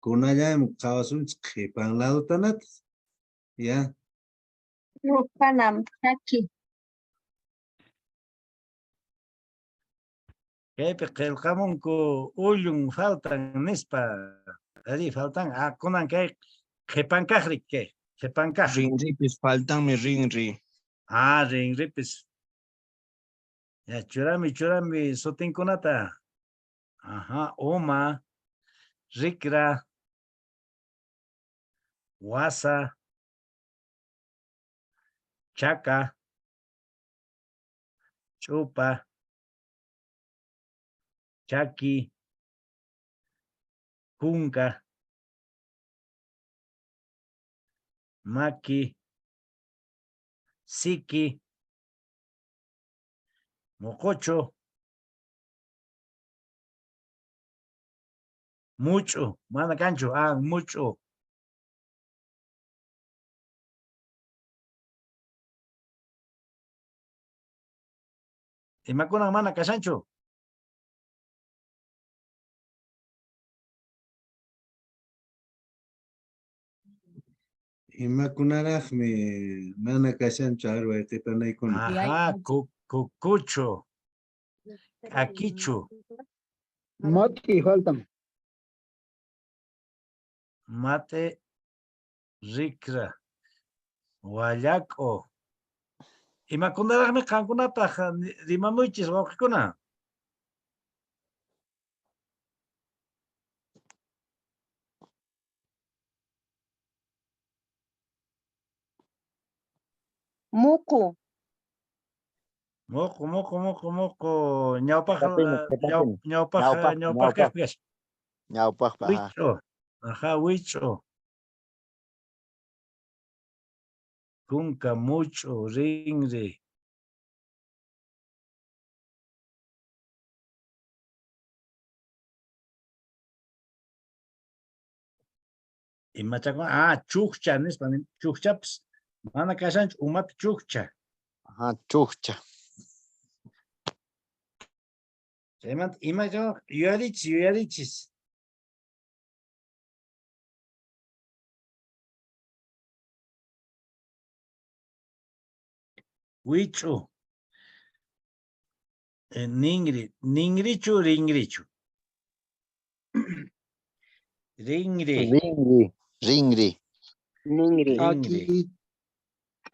Kunallan qhawasunchis qhipan ladutanataq. Ya. Ruk'anam chaki. Kaypi qillqamunku ullun faltan nispa. Ari faltan. Ah, kunan kay qhipan kaq riki, kay qhipan kaq. Rinripis faltanmi rinri. Ah, rinripis. Ya, churami, churami sutinkunata. Ajá, uma, rikra, wasa. Chaka, chupa, chaki, kunka, maki, siki, mococho, mucho, mana cancho, ah, mucho. Imakuna mana kashanchu? Imakunaraqmi mana kashanchu a ver wayqipanaykuna. Ajá, cucucho, akichu, Mat'i faltan. Mate, rikra, wallak'o. Imakunaraqmi qankunapaq rimamuychis wawqikuna. Muqu. Muqu, muqu, muqu, muqu. Ñawpaq, ñawpaq, Ñawpaq, ñawpaq kaqpi kashan. Ñawpaqpa, ajá. Wich'u, ajá, wich'u. Kunka, much'u, rinri. Imachakuna, ah, chukcha nispa, chukchapas mana kashanchu, umapi chukcha. Ajá, chukcha. Chaymanta imachakuna, yuyarichis, yuyarichis. Wich'u. Ningri, ningrichu, ringrichu. Ringri. Ringri, ringri. Ningri. Ringri. Aki,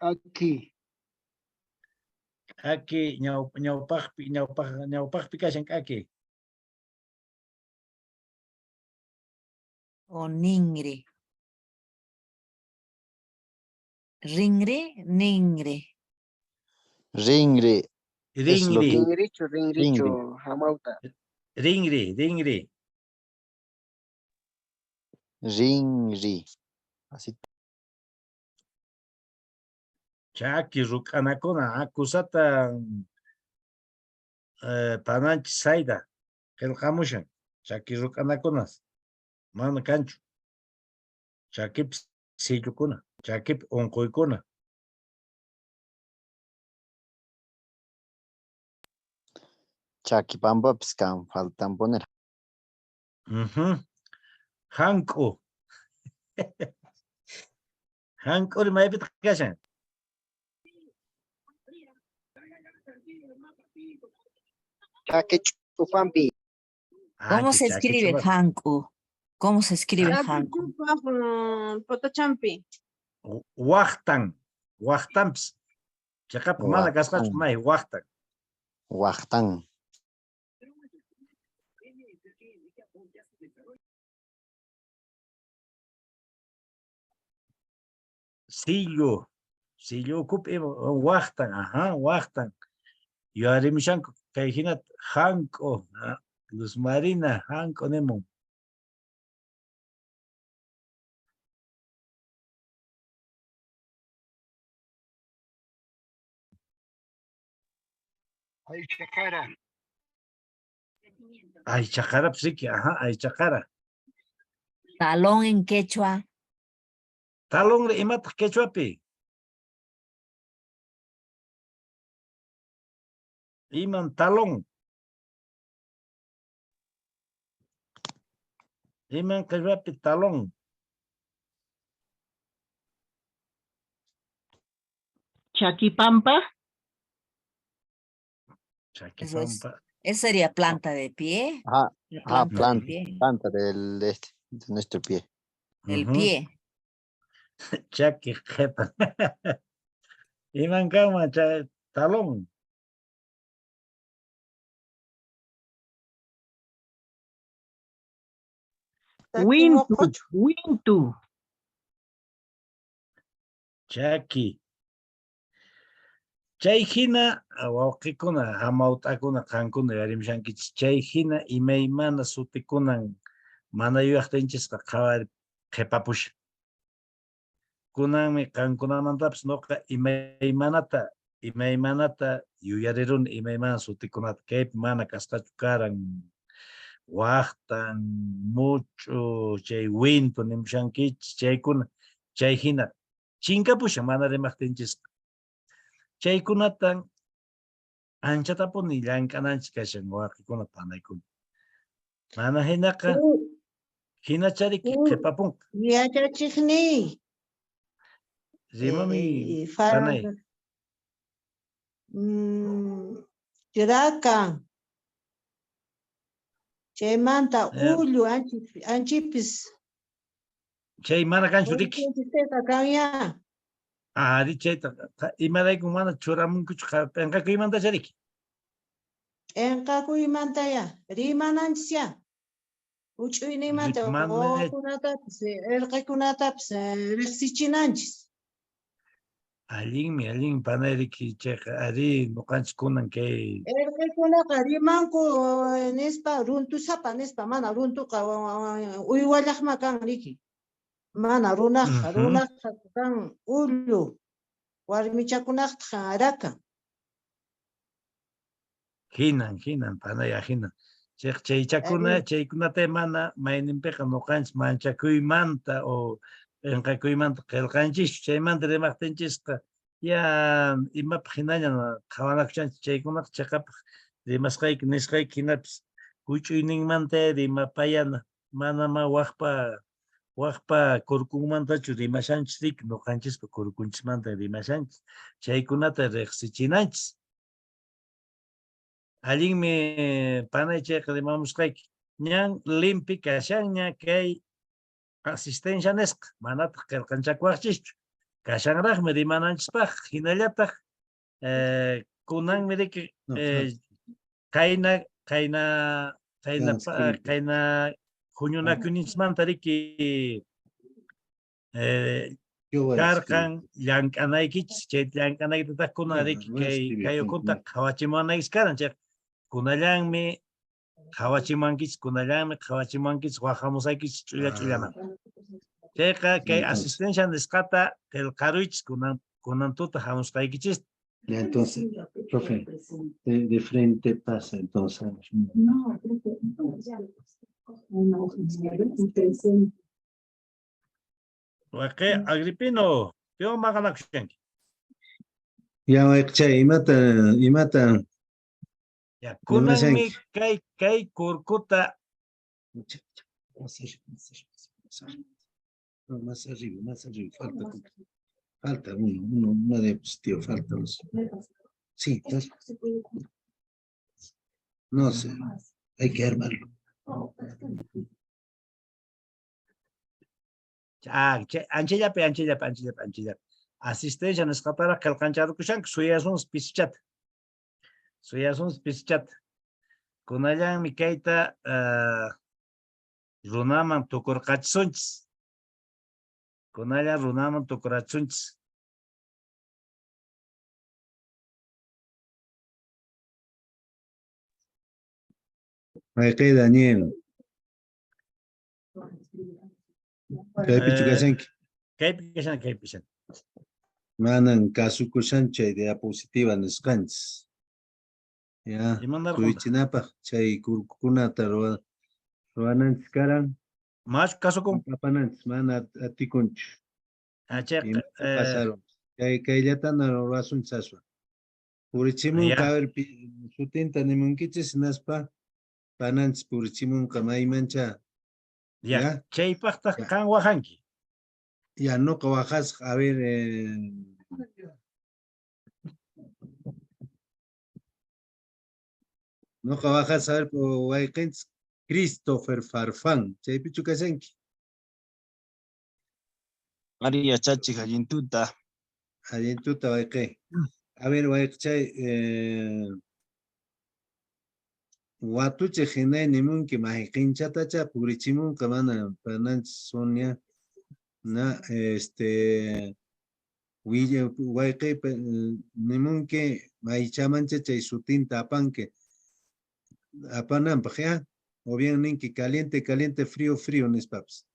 aki. K'aki, ñawpaqpi, ñawpaq, ñawpaqpi kashan k'aki. O ningri. Ringri, ningri. Ringri. Es lo Ringri. que Ringrichu, ringrichu, Ringri. hamawta. Ringri, ringri. Ringri. Así. Chaki ruk'anakuna, kusata pananchis sayda qillqamushan chaki ruk'anakunas mana kanchu. Chakipi sillukuna, chakipi unquykuna. Chaki pampapis kan faltan poner. Hank'u. Hank'uri maypitaq kashan? Chaki ch'upampi. ¿Cómo se escribe Hanku? ¿Cómo se escribe Hanku? Potochampi. Waqtan, waqtanpis. Chaqapaq mana kasqachu Waqtan. may waqtan. Waqtan. Sillu, sillu ukupi ima, waqtan, ajá, waqtan. Yuyarimushanku kay hinata hank'u, Luz Marina, hank'u nimun. Aychaqara. Aychaqarapis riki, ajá, aychaqara. Talón en quechua. Talonri imataq quechuapi? Iman talón. Iman quechuapi talón. Chaquipampa. Eso es. Chaquipampa. Esa sería planta de pie. Ajá, La ajá, planta de planta, pie. planta del, de este, de nuestro pie. Del pie. Chaki qhepa. Iman kanman chay talón. Wintu, wintu. Chaki. Chay hina wawqikuna, hamawt'akuna, qankuna yarimushankichis, chay hina imaymana sutikunan mana yuyaqtinchisqa qhawari qhipapushan. Kunanmi qankunamantapis noqa imaymanata yuyariruni, imaymana sutikunata, kaypi mana kasqachu karan, waqtan, much'u, chay wintu nimushankichis, chaykuna, chay hina chinkapushan mana rimaqtinchisqa. Chaykunatan anchatapuni llank'ananchis kashan wawqikuna, panaykuna. Mana hinaqa, hinachariki qhipapunqa. Yachachiqniy. Rimami, panay. Chiraka. Chaymanta ullu anchipis. Chay mana kanchu riki. Kanya. Ari chayta imaraykun mana churamunkuchu p'enqakuymanta chariki. P'enqakuymanta ya, rimananchis ya. Huch'uynimanta wawakunatapis, irqikunatapis riqsichinanchis. Allinmi, allinmi panay riki chayqa, ari ñuqanchis kunan kay Irqikunaqa rimanku nispa, runtusapa nispa, mana runtuqa uywallaqma kan riki. Mana runaqqa, runaqqa kan ullu, warmichakunaqtaq raka. Hinan, hinan, panay, hinan. Chayqa chaychakuna, chaykunata mana mayninpiqa ñuqanchis manchakuymanta o p'enqakuymanta qillqanchischu, chaymanta rimaqtinchisqa ya imapaq hinaña qhawanakuchanchis, chaykunaqa chiqapaq rimasqayki, nisqayki hinapis huch'uyninmanta rimapayana, manama waqpa kurkunmantachu rimashanchis riki, ñuqanchispa kurkunchismanta rimashanchis, chaykunata riqsichinanchis. Allinmi panay chayqa rimamusqayki, ñan limpi kashanña kay asistencia nisqa, manataq qillqanchakuwaqchischu, kashanraqmi rimananchispaq, hinallataq kunanmi riki qayna, qayna, qayna, qayna huñunakuyninchismanta riki karqan llank'anaykichis, chay llank'anaykitataq kunan riki kay ukhunta qhawachimunaykichis karan, chayqa kunallanmi qhawachimunkichis, kunallanmi qhawachimunkichis, waqhamusaykichis ch'ulla ch'ullaman. Chayqa kay asistencia nisqata qillqaruychis kunan tuta hamusqaykichis. Ya, entonces, profe, de frente pasa, entonces. No, profe, ya. Una hoja presente. Waqi Agripino, piwan maqanakushanki? Ya, wayqichay, imata, imata Ya, kunanmi kay kurkuta Más arriba, más arriba, más arriba. No, más arriba, más arriba, falta poquito. Falta uno, uno, una diapositiva, falta dos. Sí, dos. No sé, hay que armarlo. Ah, che, anchallapi, anchallapi, anchallapi, anchallapi. Asistencia nisqataraq qillqancharukushanku, suyasunchis pisichata. Suyasunchis pisichata. Kunallanmi kayta runaman tukurqachisunchis. Kunallan runaman tukurachisunchis. Wayqi Daniel. Kaypichu kashanki? Kaypi kashan, kaypi kashan. Manan kasukushan chay diapositiva nisqanchis. Ya, Imanarqantaq? kuychinapaq chay kurkukunata ruwananchis karan. Mas kasukun. Apananchis, mana atikunchu. Ah, chayqa, Imata pasarun? Kay, kayllatana ruwasunchis aswan. Purichimunqa, a ver, sutinta nimunkichis, hinaspa pananchis purichimunqa maymancha. Ya, Ya? chaypaqtaq qan wajanki. Ya, nuqa wajasaq, a ver, nuqa wajasaq, a ver, wayqinchis Christopher Farfán, chaypichu kashanki? Ari yachachiq allin tuta. Allin tuta wayqi. A ver, wayqichay, watuchiq hinay nimunki mayqinchatacha purichimunqa mana pananchis Sonia na, Willa wayqi nimunki maychamancha chay sutinta apanki. Apananpaq, ya? O bien ninki caliente, caliente, frío, frío nispapas.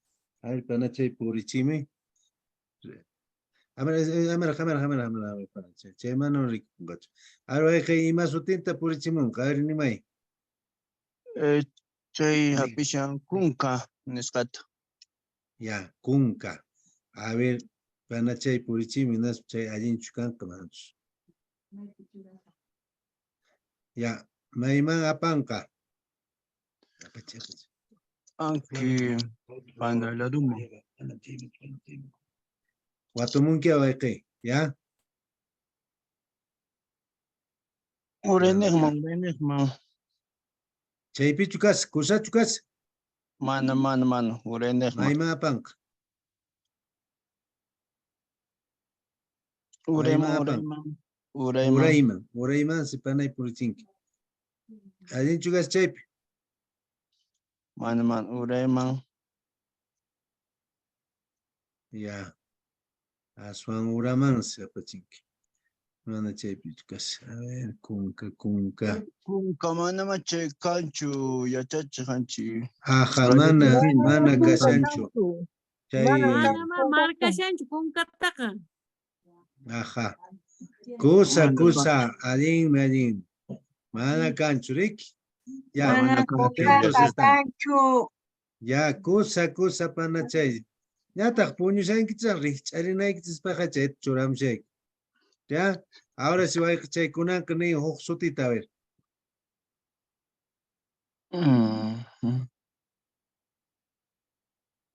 A ver, panachay purichimi. A ver, a ver, a ver, a ver, a ver, a ver, panachay. Chay mana rikunqachu. A ver, wayqi ima sutinta purichimunqa, a ver, nimay. Chay hapishan kunka nisqata. Ya, kunka. A ver, panachay purichimi, nas chay allinchu kanqa manachus. Ya, mayman apanqa. Apachi, apachi. Anki pandaladuma. Watumunki wayqi, ya? Urayniqman, urayniqman. Chaypichu kas, kusachu kas? Mana, mana, mana, urayniqman. Mayman apanqa? Urayman, Mayman apanqa? urayman, urayman. Urayman, urayman sipanay purichinki. Allinchu kas chaypi? Mana, mana, urayman. Ya. Aswan uramansi apachinki. Mana chaypichu kas. A ver, kunka, kunka. Kunka mana chay kanchu yachachiq anchi. Aja, mana, mana kashanchu. Chay, Mana markashanchu kunkataqa. aja. Kusa, Mana kusa, allinmi, allin. Mana kanchu, riki. Ya, Mana atentos kunkaqa están. kanchu. Ya, kusa, kusa, panachay. Ñataq puñushankichis rikch'arinaykichispaqqa chayta churamushayki. Ya, ahora si wayqi chaykunanqa nin huk sutita, a ver.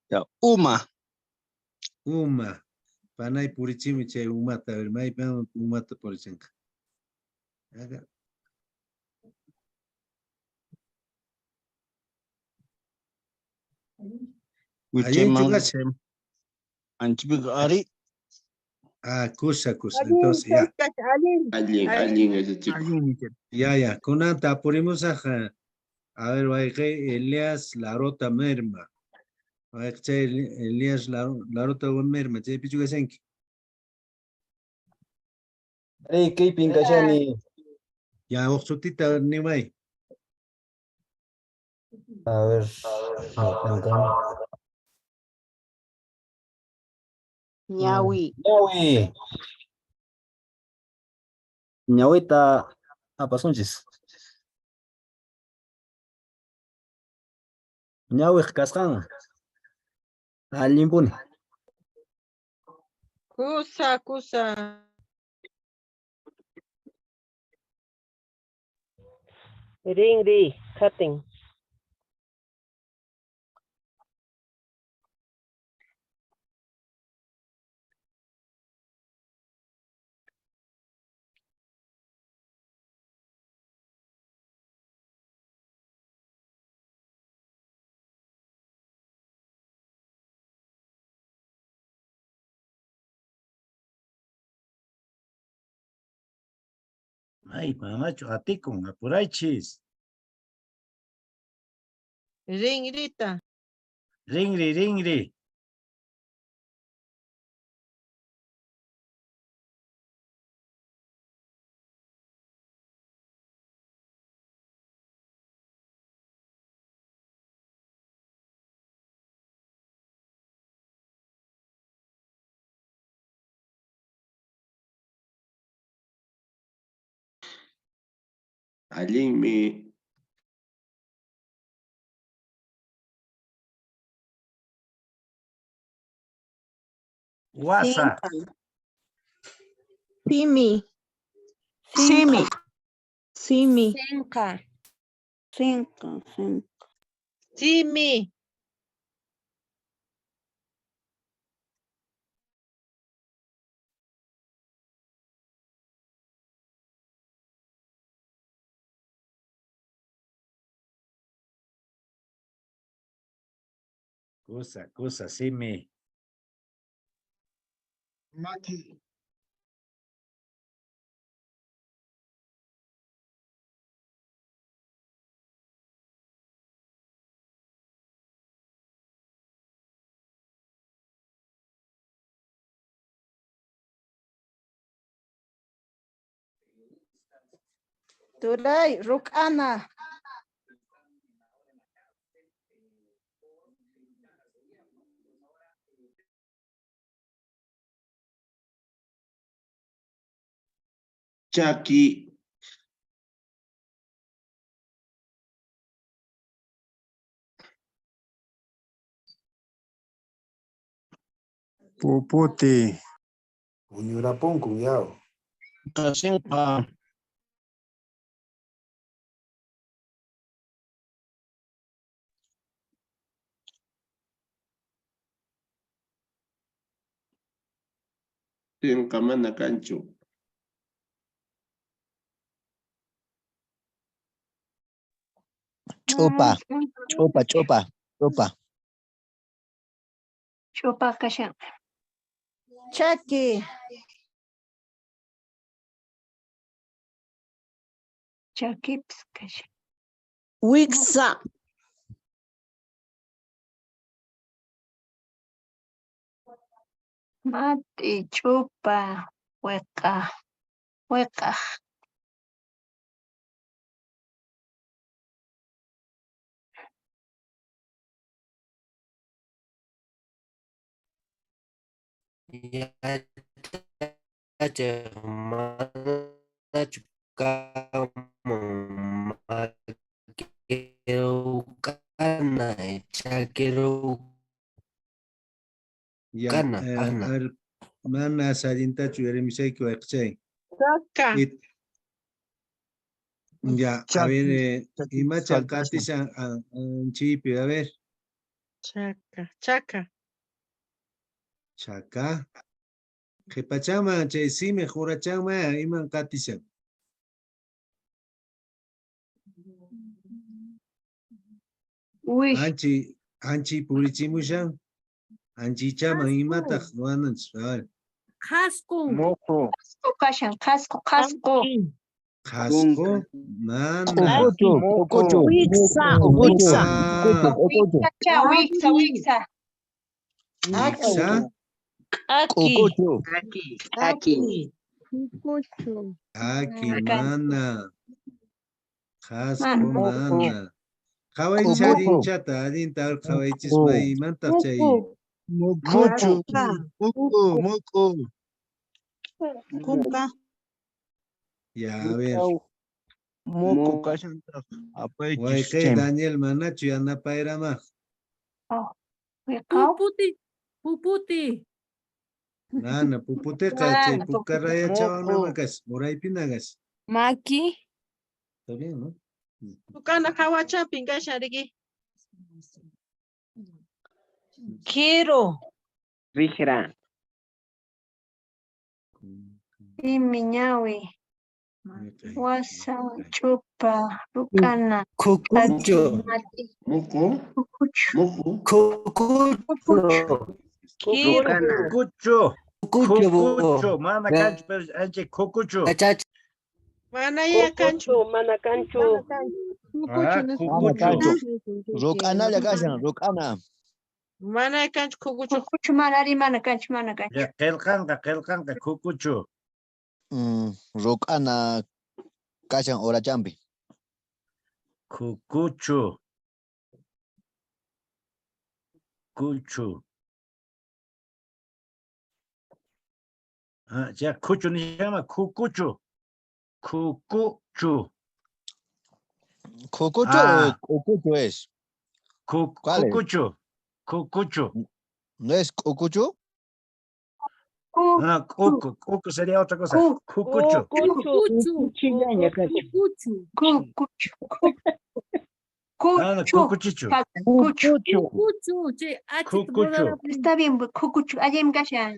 Ya, uma. Uma. Panay purichimi chay umata, a ver, maypan umata purichinqa. Aga. Wichayman, Allinchu kashan? Anchipiqa ari. Ah, kusa, kusa. Allin, Entonces, ya. allin. Allin, allin yachachikuq. Ya, ya. Kunan tapurimusaq. A ver, wayqi Elias Larota Merma. Wayqi chay Elias Larota Merma, chaypichu kashanki? Ari, kaypin kashani. Ya, huk sutita nimay. A ver, ah, Ñawi. Ñawi. Ñawita apasunchis. Ñawiq kasqan. Allinpuni. Kusa, kusa. Rinri, hatin. Ay, manachu atikun, apuraychis. Rinrita. Rinri, rinri. Allinmi. Wasa. Simi. Simi. Simi. Sinqa. Sinqa, sinqa. Simi. Kusa, kusa, simi. Maki. Turay, ruk'ana. Chaki. Puputi. Puñurapunkun yaw. Qasinqa. Sinqa mana kanchu. Ch'upa, ch'upa, ch'upa, ch'upa. Ch'upa kashan. Chaki. Chakipis kashan. Wiksa. Mati, ch'upa, wiq'a, wiq'aq. Yachachiq manachu kanman makirukana chakirukana Ya, Kana, a ana. ver, mana allintachu uyarimushayki wayqichay. Chaka. Ya, a ver, Chaki, imachan faltashan. qatishan anchiypi, a ver, Chaka. Chaka. chaka. Qhipachaman chay simi qurachanman iman qatishan. Wik. Anchi, anchi purichimushan. Anchichaman imataq ruwananchis, a ver. Qhasqu. Muqu. Qhasqu kashan, qhasqu, qhasqu. Qhasqu, mana. K'ukuchu, k'ukuchu. Wiksa, K'ukuchu, wiksa. k'ukuchu, k'ukuchu. Wiksacha, wiksa, wiksa. Wiksa, K'aki. K'ukuchu. Aki. Kuchu. aki, Mana. mana. Qhasqu, Mana. mana. Qhawaychis K'ukuchu. allinchata, allinta a ver, qhawaychis K'uku. maymantaq chay. Mukuchu. Muku, muku. Kunka. Ya, a ver. Muku kashantaq. Apaychis Wayqey chayman. Daniel manachu yanapayramaq. Oh, wiqaw. Puputi. Puputi. Mana, puputiqa chay Mana, puka puputi. rayachawanama Muqu. kashan, uraypina kashan. Maki. Está bien, ¿no? Ruk'ana hawachapin kashan riki. Quiero. Riqra. Simi, ñawi. Wasa, ch'upa, ruk'ana. Kukuchu. Mati, Muqu. kukuchu. Muqu. Kukuchu. Quiero. Ruk'ana. Kukuchu. Kukuchu. Kukuchu, mana kanchu, pero anchi kukuchu. Yachachiq Mana ya kanchu. Mana kanchu. Ah, Mana kukuchu. kanchu. Ruk'analla kashan, ruk'ana. Mana kanchu kukuchu. Kukuchu mana ari, mana kanchu, mana kanchu. Ya, qillqanqa, qillqanqa, kukuchu. Ruk'ana kashan urachampi. Kukuchu. Kuchu. Ah, ya, kuchu nishama, kukuchu. Kukuchu. ¿Kukuchu Ah. o k'ukuchu es? ¿Cuál es? Kukuchu. Kukuchu. ¿No es k'ukuchu? Ah, kuku, kuku sería otra cosa. Kukuchu. Kukuchu. Kukuchu. Kukuchu. Ah, no, Kuchu. kukuchichu. Kuchu. Kukuchu. Chay achita Kukuchu. Está bien, kukuchu. Allinmi kashan.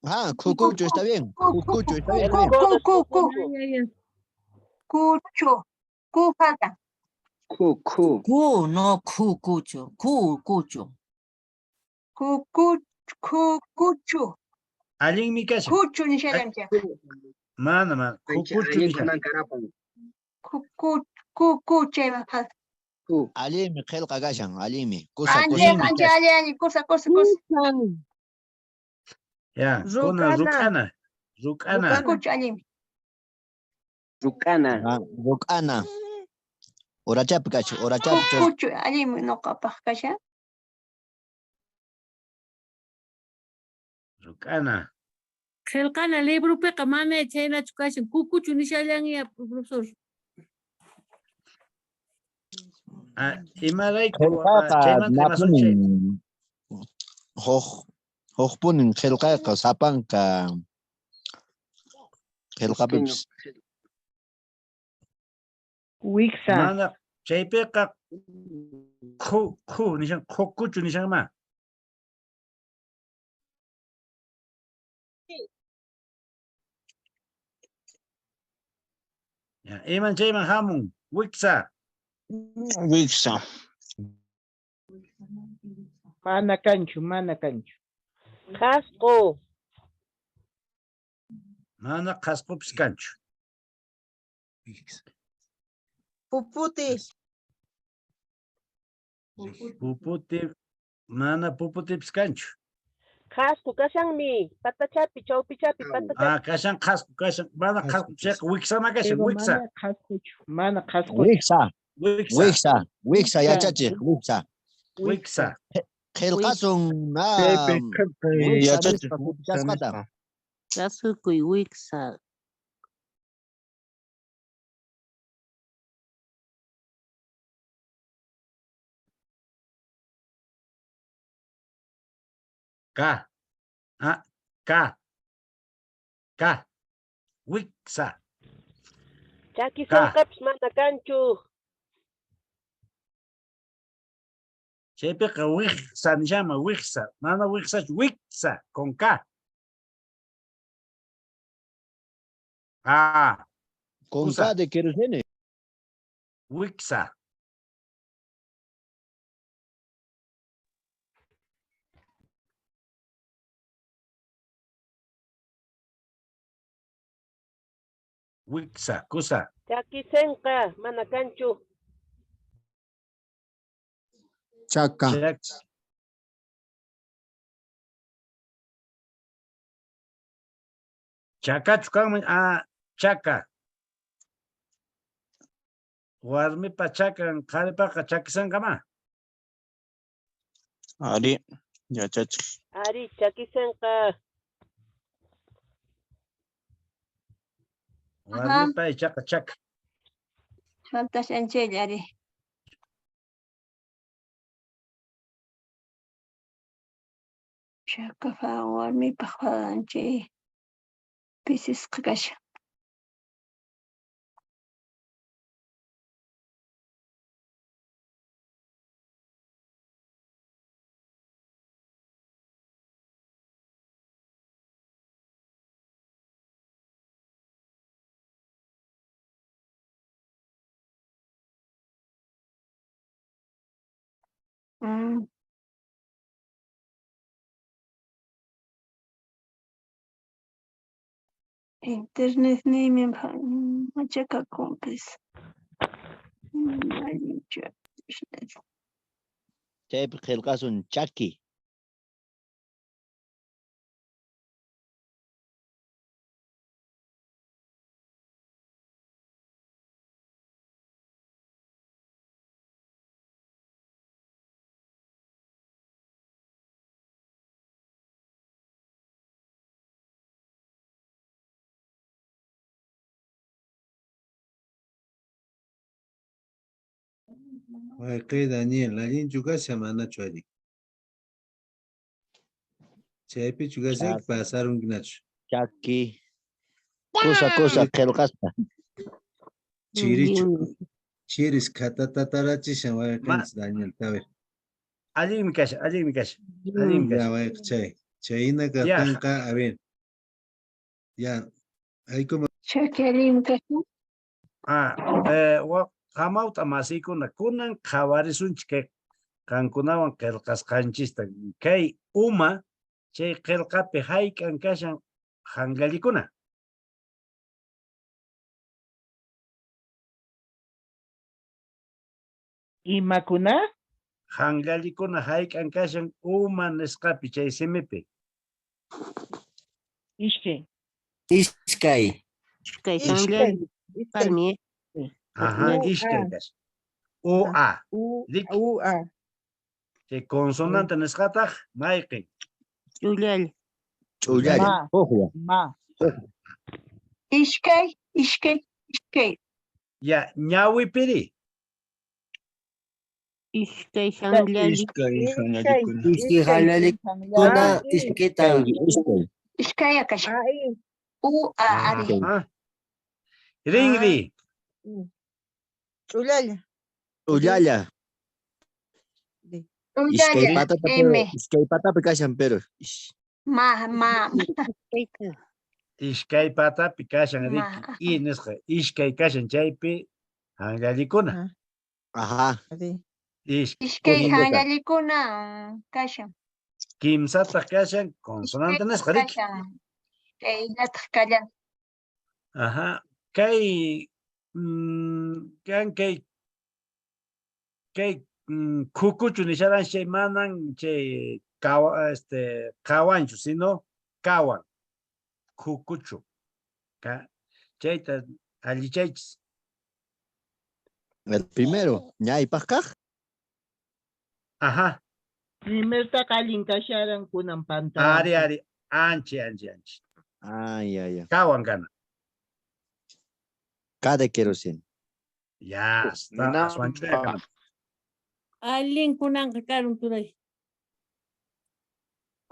Ah, kukuchu está bien. Kukuchu está bien. Ku, está bien. ku, ku, ku. Ya, ya, ya. Kuchu. Ku falta. Ku, ku. Ku, no, ku, cucho. Ku, cucho. Kuku, kukuchu. Allinmi kashan. Kuchu nishallanchik. Mana, mana. Ancha Kukuchu allin nishan. kunan karapun. Kuku, kuku chayman falta. Ku. Allinmi qillqa kashan, allinmi. Kusa, Ancha, kusa. ancha, alli, alli. Kusa, kusa, kusa. Ya, kuna Ruk'ana. ruk'ana. Ruk'ana. Kukuchu allinmi. Ruk'ana. Ah, Ruk'ana. Urachapi kashan, urachapi chur- Kukuchu allinmi ñuqapaq kashan. Ruk'ana. Qillqana libropiqa mana chhaynachu kashan. Kukuchu nishallanña, profesor. Ah, imarayku Qillqaqa chaymanta rimasunchik. napunin. Huk hukpunin qillqayqa sapanka qillqapipis. Wiksa. Mana chaypiqa khu khu nishan khukuchu nishanma. Ya, iman chayman hamun, wiksa. Wiksa. Mana kanchu, mana kanchu. Qhasqu. Mana qhasqupis kanchu. Puputi. Puputi mana puputipis kanchu. Qhasqu kashanmi, patachapi, chawpichapi, Ah, patachapi. kashan qhasqu kashan, mana qhasqu chayqa wiksama kashan, Pero wiksa. mana qhasquchu, mana qhasquchu. Wiksa. Wiksa. Wiksa, wiksa yachachiq, wiksa. Wiksa. Qillqasun Chaypi qillqay wiksa yachachiq nispa wiksa sutichasqata. nispa. Kasukuy wiksa. K. Ah, K. K. Wiksa. Chaki Ka. sanqapis mana kanchu. Chaypiqa wiksa nishama, wiksa. Mana wiksachu, wiksa, con K. Ah. Con Usa. K de querosene. Wiksa. Wiksa, kusa. Chaki sanqa mana kanchu. Chaka. Chakachu kanman, ah, chaka. Warmipa chakan, qharipaqa chakisanqama. Ari, yachachiq. Ari, chaki sanqa. Warmipa ichaqa chaka. Faltashan chaylla ari. Chaka fa warmipaq falan chay pisisqa kashan. Internet niymi machakakunpis. Allinchu. Chaypi qillqasun chaki. Wayqey Daniel, allinchu kashan manachu allin? Chaypichu kashanki pasarunkinachu? Chaki. Kusa kusa qillqaspa. Chirichu. Chiris khatatatarachishan wayqenchis Daniel, a ver. Allinmi kashan, allinmi kashan. Allinmi Ya kashan. wayqechay. Chayna Ya. kaqtinqa, a ver. Ya. Hay como Chaki allinmi kashan. Ah, hamawt'a masiykuna kunan qhawarisunchik kay qankunawan qillqasqanchista. Kay uma chay qillqapi hayk'an kashan hanllallikuna. Imakuna? Hanllallikuna hayk'an kashan uma nisqapi chay simipi. Ishkay. Iskay. Ishkay Ishkay. hanllalli. Palmi. Ajá, U, iskay A. kashan. U A. U, Riki. U, A. Chay consonante nisqataq mayqin? Ch'ullalla. Ch'ullalla. Ma. Huklla. Ma. Iskay, iskay, iskay. Ya, ñawipiri. Iskay hanllali. Iskay hanllalikuna. Iskay hanllalikuna iskayta. Iskay. Iskay kashan. A, I. U, A, ari. Ajá. Rinri. Ch'ullalla. Ch'ullalla. Iskay Ch'ullalla. patata M. pero iskay patapi kashan pero. Ish. Ma, ma. Iskay patapi kashan riki. Ma. I nisqa iskay kashan chaypi hanllalikuna. Ajá. Iskay. Iskay hanllalikuna kashan. Kimsataq kashan consonante nisqa riki. Kashan. Kayllataq kallan. Ajá. Kay kan kay kay kukuchu nisharan chay manan chay kawa este kawanchu sino kawan kukuchu. Ka chayta allichaychis. El primero, ñaypaq kaq. Ajá. Primertaqa allin kasharan kunan pantaran. Ari ari anchi anchi anchi. Ah, ya, ya. Kawan kana. Cada queroseno. Ya, está aswan ch'uya kana. Allin kunanqa karun turay.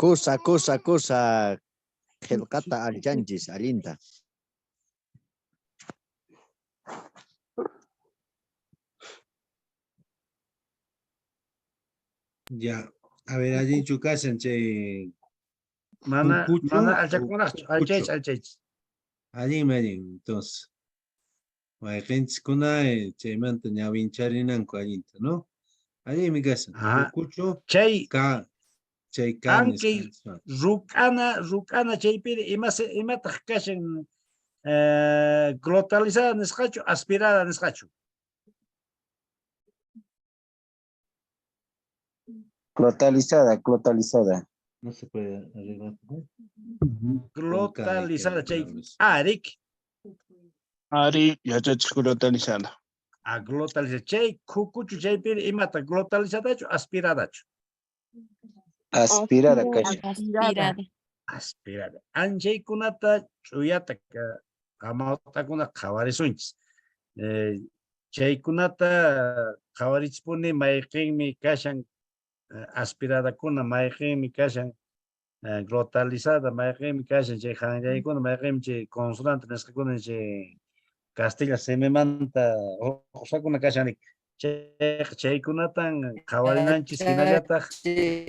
Kusa, kusa, kusa. Qillqata allichanchis allinta. Ya, a ver, allinchu kashan chay Mana kukuchu mana o alchakunaqchu, kukuchu. alchaychis alchaychis. Allinmi allin, entonces. Wayqinchiskuna chaymanta ñawincharinanku allinta, ¿no? Allinmi kashan. Ajá. Kukuchu, Chay ka, chay ka ankay nisqanchis. ruk'ana ruk'ana chaypiri imataq kashan glotalizada nisqachu aspirada nisqachu. Glotalizada, glotalizada. No se puede arreglar. ¿No? Glotalizada chay arik. Ari yachachiq glotalizada. A glotalizada chay kukuchu chaypiri imata glotalizadachu aspiradachu. Aspirada kashan. Aspirada. Aspirada. Anchaykunata ch'uyata hamawt'akuna qhawarisunchis. Chaykunata qhawarichispuni mayqinmi kashan aspiradakuna, mayqinmi kashan glotalizada, mayqinmi kashan chay hanllaykuna, mayqinmi chay consonante nisqakuna chay castilla simimanta hurqusqakuna kashan riki. Chayqa chaykunatan qhawarinanchis hinallataq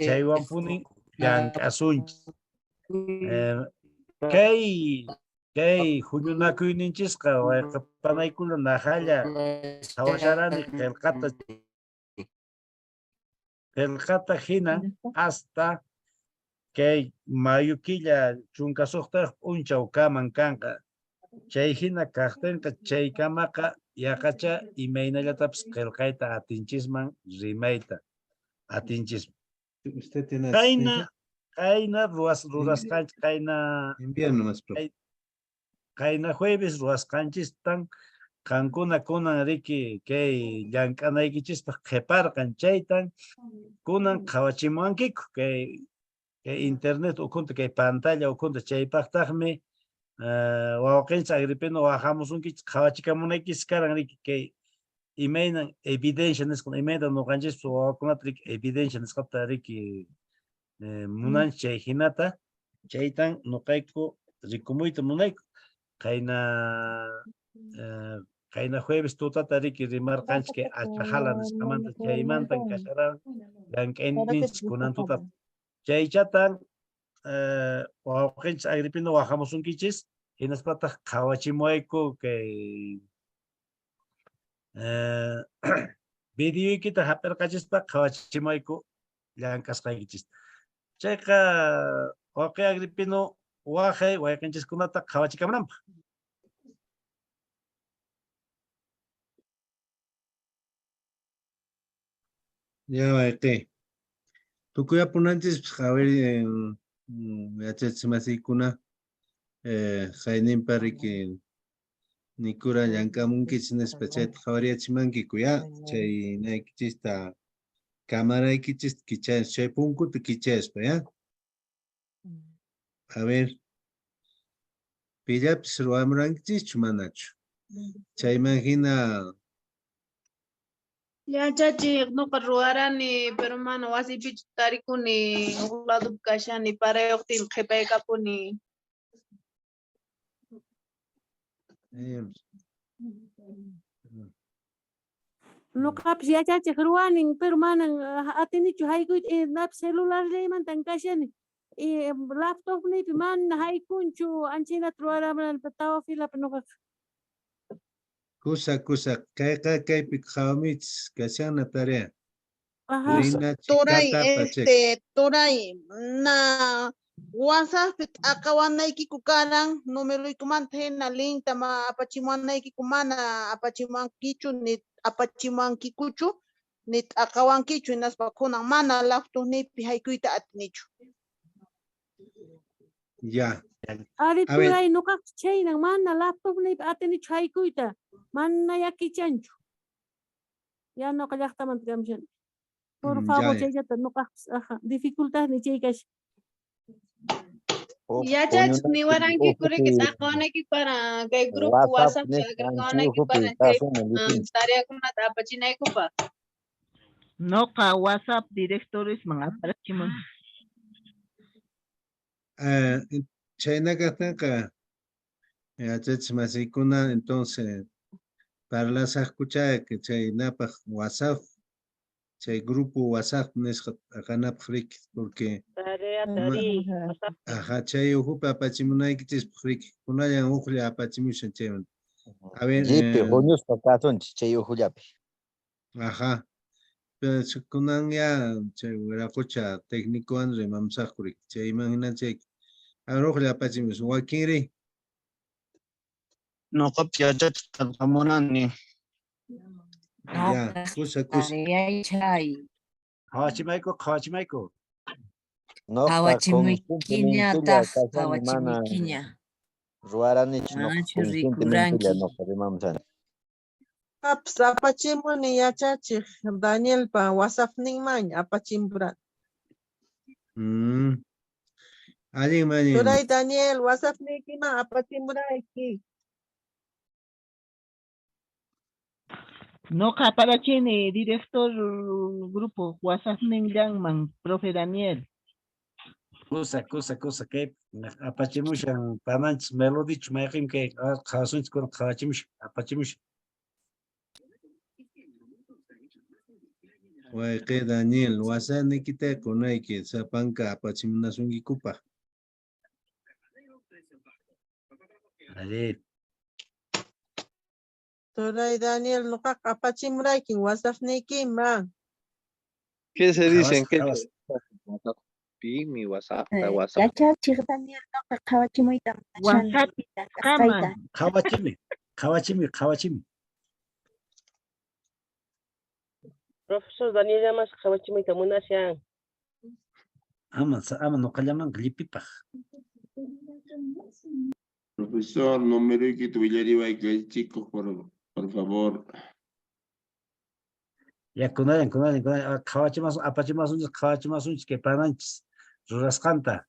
chaywanpuni llank'asunchis. Kay kay huñunakuyninchisqa wayqipanaykuna naqhalla qhawasharani qillqata qillqata hina hasta kay mayo killa 16 p'unchaw kaman kanqa. Chay hina kaqtinqa chaykamaqa yaqacha imaynallatapis qillqayta atinchisman rimayta atinchisman. Usted tiene Qayna asistencia. qayna ruwasqanchis qayna Envía nomás, profe. qayna jueves ruwasqanchistan qankuna kunan riki kay llank'anaykichispaq qhiparqan chaytan kunan qhawachimuwankiku kay kay internet ukhunta kay pantalla ukhunta chaypaqtaqmi wawqinchis Agripino wahamusunkichis qhawachikamunaykichis karan riki kay imaynan evidencia nisqa imayna ñuqanchispas wawakunata riki evidencia nisqata riki munanchis chay hinata chaytan ñuqayku rikumuyta munayku. Qayna qayna jueves tutata riki rimarqanchis kay achahala nisqamanta chaymantan kasharan llank'ayninchis kunan tutata. Chaychatan wawqinchis Agripino wahamusunkichis hinaspataq qhawachimuwayku kay videoykita hap'irqachispa qhawachimuwayku llank'asqaykichista. Chayqa wawqi Agripino waqay wayqinchiskunata qhawachikamunanpaq. Ya wayqi. Tukuy apunanchis, a ver, yachachimasikuna, qayninpa riki Nikura llank'amunkichis nispa chayta qhawariyachimankiku ya chay naykichista kamaraykichista kichaspa chay punkuta kichaspa ya. A ver. Pillapis ruwamurankichishchu manachu? Chayman hina Yachachiq nuqa ruwarani, pero mana wasipichu tarikuni, huk ladopi kashani, parayuqtin qhipaykapuni. Nuqapis yachachiq ruwanin, pero manan atinichu haykuyta, napis celularllaymantan kashani. Laptopniypi mana haykunchu, anchaynata ruwaramurani tawa filapi nuqaqa. Kusa, kusa, kayqa kaypi qhawamuychis kashana tarea. Ajá. Rina Turay, chikata apachik. este, turay, na WhatsApppi t'aqawanaykiku karan, numeruykumanta hina linkta ma apachimuwanaykiku mana apachimuwankichu ni apachimuwankikuchu ni t'aqawankichu hinaspa kunan mana laptopniypi haykuyta atinichu. Ya. Ari A ver. turay nuqaqpas chhaynan mana laptopniypi atinichu haykuyta, mana yakichanchu. Ya nuqa llaqtamanta kamushani. Por favor, Ya, ya. chayllata nuqaqpas, aja, dificultadniy chay kashan. Yachachiq niwarankiku riki t'aqawanayki para kay grupo WhatsApp WhatsApp nisqa agregawanayki uhupi para chay kasuna llipinchis. tareakunata apachinaykupaq. Noqa WhatsApp directoresman aparachimun. Chhayna kaqtinqa yachachiq masiykuna entonces parlasaqkucha que chaynapaq WhatsApp chay grupo WhatsApp nisqa t'aqanapaq riki porque Tarea tari, WhatsApp. Ajá, chay uhupi apachimunaykichispaq riki kunallan uqlla apachimushan chayman. A ver, Llipi huñuspa kasunchis chay uhullapi. Ajá. Pero kunan ya chay wiraqucha técnicowan rimamusaqku riki chayman hina chay a ver uqlla apachimusun wakinri. Nuqapis yachachiq qillqamunani. Ya, kusa, kusa. Tareyay. Qhawachimayku, qhawachimayku. Noqa Qhawachimuykiñataq, conscientementella kashani mana qhawachimuykiña. ruwaranichu noqa Manachu conscientementella rikuranki? noqa rimamusani. Aps apachimuni yachachiq Danielpa WhatsAppninman apachimpurani. Allin, allin. Turay Daniel, WhatsAppniykiman apachimurayki. Noqa aparachini director grupo WhatsAppninllanman, profe Daniel. Kusa, kusa, kusa, kay apachimushan pananchis melodichu mayqin kay qhawasunchis kuna qhawachimushan, apachimushan. Wayqi Daniel, WhatsAppniykita qunayki sapanka apachimunasunkikupaq. Allí. Turay Daniel, nuqaqa apachimuraykin WhatsAppniykiman. ¿Qué se dicen? ¿Qué Qhawas, Mi WhatsApp, WhatsApp. Yachachiq Daniel noqa qhawachimuyta munashani WhatsApp llank'asqayta. Qhawachimi, qhawachimi, qhawachimi. Profesor Daniel llamas qhawachimuyta munashan. Ama, ama nuqallamanqa llipipaq. Profesor, numeroykita willariwayku yachachikuq, por favor. Ya kunallan, kunallan, kunallan. Qhawachimasun, apachimasunchis, qhawachimasunchis kay pananchis rurasqanta.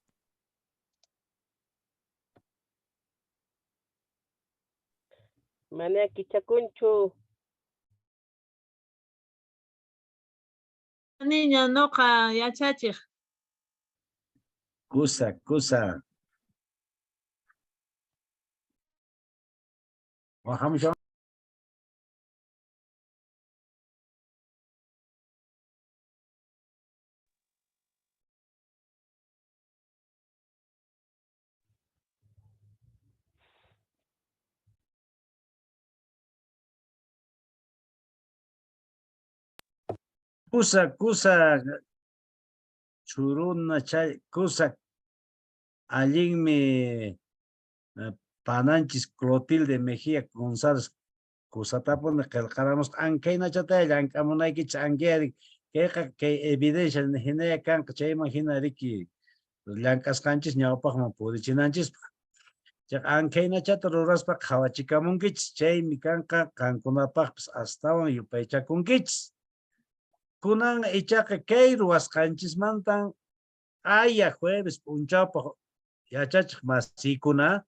Mana kichakunchu. Niña noqa yachachiq. Kusa, kusa. Wahamushan. Kusa, kusa, churuna chay, kusa, allinmi pananchis Clotilde Mejía González, kusatapuni qillqaramusqa ankaynachataya llank'amunaykichis ankayari kayqa kay evidencia hinaya kanqa chayman hina riki llank'asqanchis ñawpaqman purichinanchispaq. Chayqa ankhaynachata ruraspa qhawachikamunkichis, chaymi kanqa qankunapaqpis astawan yupaychakunkichis. Kunan ichaqa kay ruwasqanchismantan aya jueves p'unchawpaq yachachiq masiykuna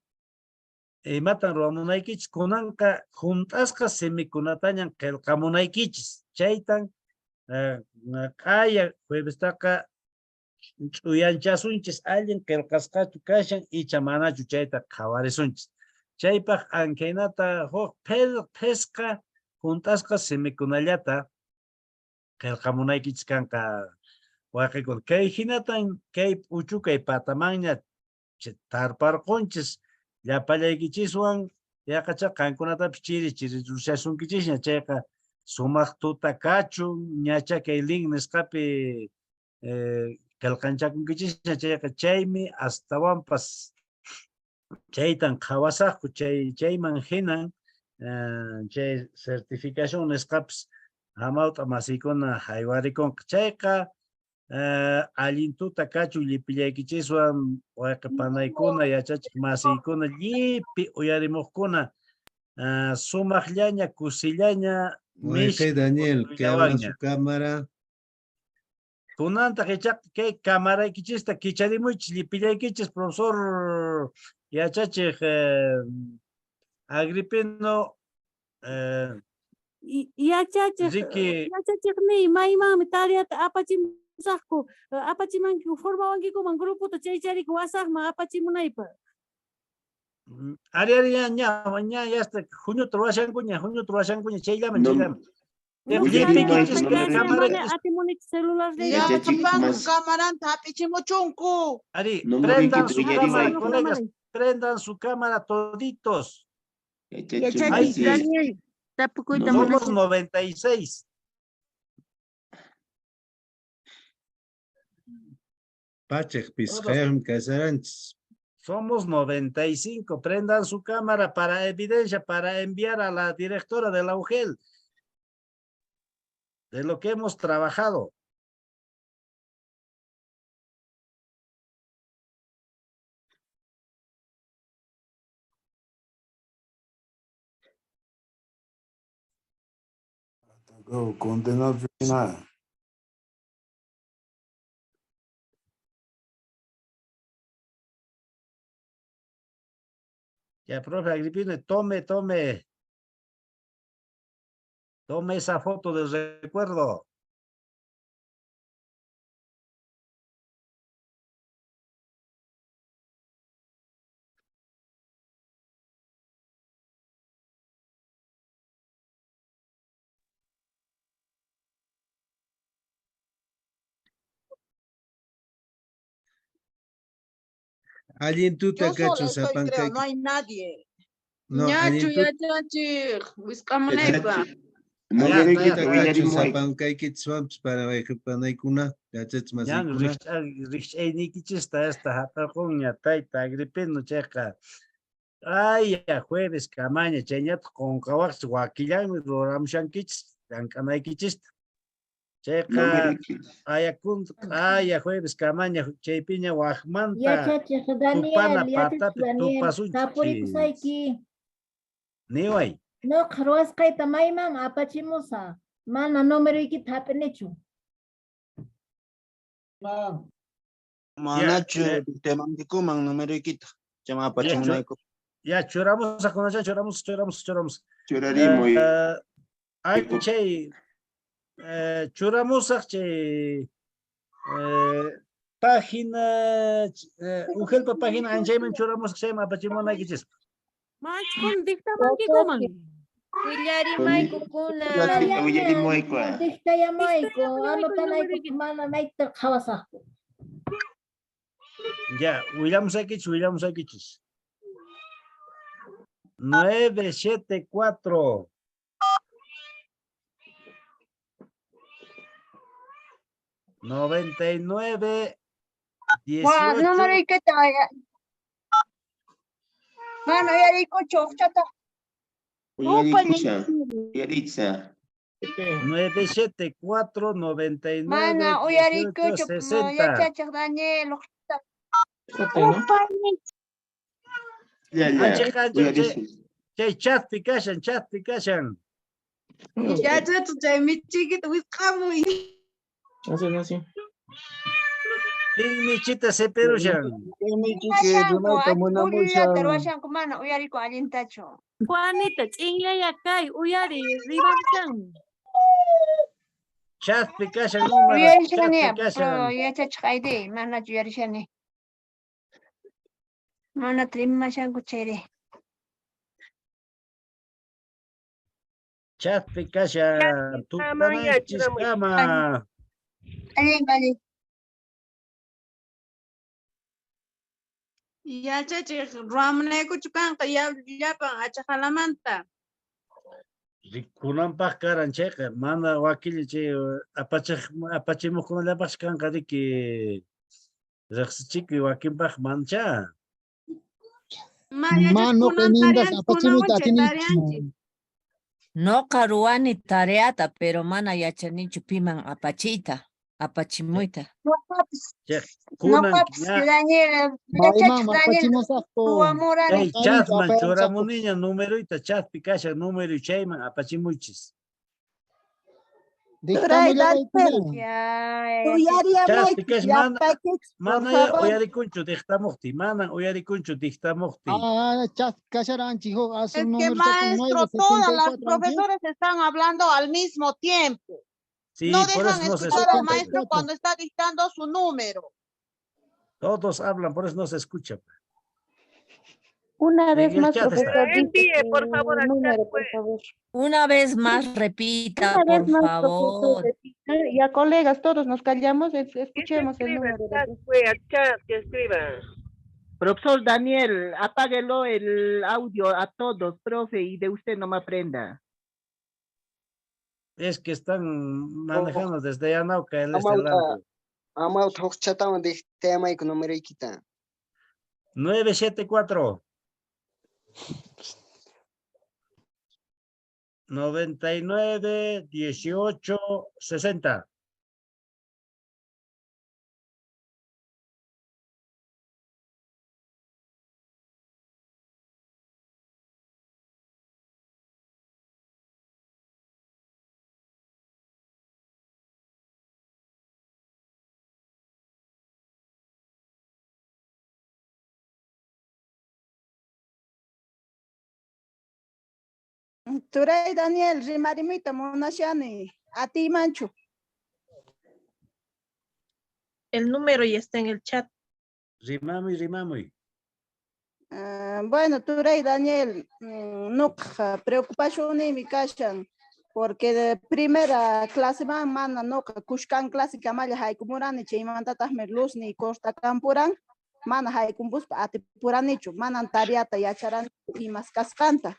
imatan ruwamunaykichis, kunanqa hunt'asqa simikunatañan qillqamunaykichis, chaytan q'aya juevestaqa ch'uyanchasunchis, allin qillqasqachu kashan icha manachu chayta qhawarisunchis. Chaypaq ankhaynata huk phisqa hunt'asqa simikunallata qillqamunaykichis kanqa wayqikuna. Kay hinatan kay p'uchukay patamanña tarparqunchis llapallaykichiswan, yaqacha qankunatapis chiri chiri rushasunkichishña, chayqa sumaq tuta kachun, ñacha kay link nisqapi qillqanchakunkichisña, chayqa chaymi astawanpas chaytan qhawasaqku, chayman hinan chay certificación nisqapis hamawt'a masiykuna haywarikunqa. Chayqa allin tuta kachun llipillaykichiswan wayqe panaykuna, yachachiq masiykuna, llipi uyarimuqkuna, sumaqllaña, kusillaña, Wayqe Daniel, que abra su cámara. Kunantaq ichaqa kay camaraykichista kicharimuychis llipillaykichis, profesor yachachiq Agripino. Yachachiq, Riki. Yachachiqniy, maymanmi tareata apachimusaqku, apachimankiku, formawankikuman grupota chaychariku wasaqman apachimunaypaq. Ari, ari, ña, ña, ña, ya está, huñuta ruwashankuña, huñuta ruwashankuña, chayllaman, chayllaman. Llapanku camaranta hap'ichimuchunku. Ari, prendan su cámara, colegas, prendan su cámara toditos. Yachachiq Daniel, tapukuyta Somos munasaq. 96. Pachak pisqayuqmi kasharanchis. Somos 95. Prendan su cámara para evidencia, para enviar a la directora de la UGEL de lo que hemos trabajado. Go, condenado final. Ya, profe Agripino, tome, tome. Tome esa foto del recuerdo. Allin tuta Yo sola kachun estoy, creo, sapankayki. no hay nadie. No, Ñachu allin tuta yachachiq, wisq'amunaypaq. Numeroykita kachun sapankaykichiswanpas para wayqipanaykuna, yachachiq Ñan masiykuna. rikch'ayniykichista hasta hap'arqunña tayta Agripino chayqa. Ay, ya jueves kamaña chayñataq qunqawaqchis wakillanmi ruramushankichis llank'anaykichista. Chayqa aya jueves kamaña chaypiña waqmanta Yachachiq Daniel, tupana yachachiq patapi Daniel, tupasunchis. tapurikusayki. Niway. Nuqa ruwasqayta mayman apachimusaq, mana numeroykita hap'inichu. Manachu temankikuman numeroykita, chayman apachimunayku. Ya, churamusaq, kunacha churamusaq, churamusaq, churamusaq. Churarimuy. Ay, chay, churamusaq chay, página, Ugelpa página anchayman churamusaq, chayman apachimunaykichis. Machkun dictamankikuman. Willarimaykukuna. Willarimayku. Dictayamayku, anotanayku, mana mayta qhawasaqku. Ya, willamusaykichis, willamusaykichis. 9, 7, 4. 99, Juan, 18. numeroykita mana uyariykuchu uqchata. Uyarikusha, uyaricha. 9, 7, 4, 99, Mana 18, uyariykuchu 60. yachachiq Daniel uqchata. Llalla, Anchiq anchiq chay, uyarisun. chay chatpi kashan, chatpi kashan. Yachachiq chay michiykita wisq'amuy. Pin michita sipirushan. Michiki Ruwashanku, rimayta pullata munamushan. ruwashanku mana uyarikun allintachu. Juanita, ch'inllaya kay, uyariy, rimamushanmi. Chatpi kashan número, Uyarishani chatpi kashan. yachachiq aydi, manachu uyarishani. Mana rimashanku chayri. Chatpi kashan. Amaya churamuy. Tupananchiskama. Allin, allin. Yachachiq ruwamunaykuchu kanqa llapan achaqalamanta. Rikunanpaq karan chayqa, mana wakilla chay apachiq apachimuqkunallapaqchu kanqa riki riqsichikuy wakinpaq mancha. Ma yachachiq Mano kunan nindas tareanchik apachimuyta kunan chay atinichu. tareanchik. Noqa ruwani tareata, pero mana yachanichu piman apachiyta, apachimuyta. Noqapis, Chay kunan Noqapis ña Daniel, Mayman yachachiq Daniel apachimusaqku. ruwamurani. chay Noqarinchu chatman apayamusaqku. churamuniña numeroyta chatpi kashan número chayman apachimuychis. Turay Daniel, Dictamullawaykuna. Ya, yachachiq. Chatpi uyariyamayki kashan mana llapaykichis, por mana ya favor. uyarikunchu dictamuqtiy, manan uyarikunchu dictamuqtiy. Ah, chat kasharanchik huk Es azul que número maestro, todas las 974 anchik. profesores están hablando al mismo tiempo. Sí, No por dejan eso no se escuchar al escucha. maestro 74. cuando está dictando su número. Todos hablan, por eso no se escucha. Una En vez el más, chat está. profesor, dice Envíe, por favor, su al chat, número, por pues. favor. Una vez más repita, Una vez por más, profesor, favor. repita. Y a colegas, todos nos callamos, escuchemos el escriba número. al de chat, pues, al chat, que escriba. Profesor Daniel, apáguelo el audio a todos, profe, y de usted no me aprenda. Es que están manejando desde Yanauca el este Amauta, lado. amauta huk chatawan dictayamayku numeroykita. 974. 99 18 60. Turay Daniel, rimarimuyta munashani, atiymanchu. El número ya está en el chat. Rimamuy, rimamuy. Ah, bueno, Turay Daniel, nuqa preocupashunimi kashan, porque de primera clase man mana nuqa kushkan clase kamalla haykumurani, chaymantataqmi luzni cortakampuran, mana haykumpuspa atipuranichu, manan tareata yacharanichu imas kasqanta.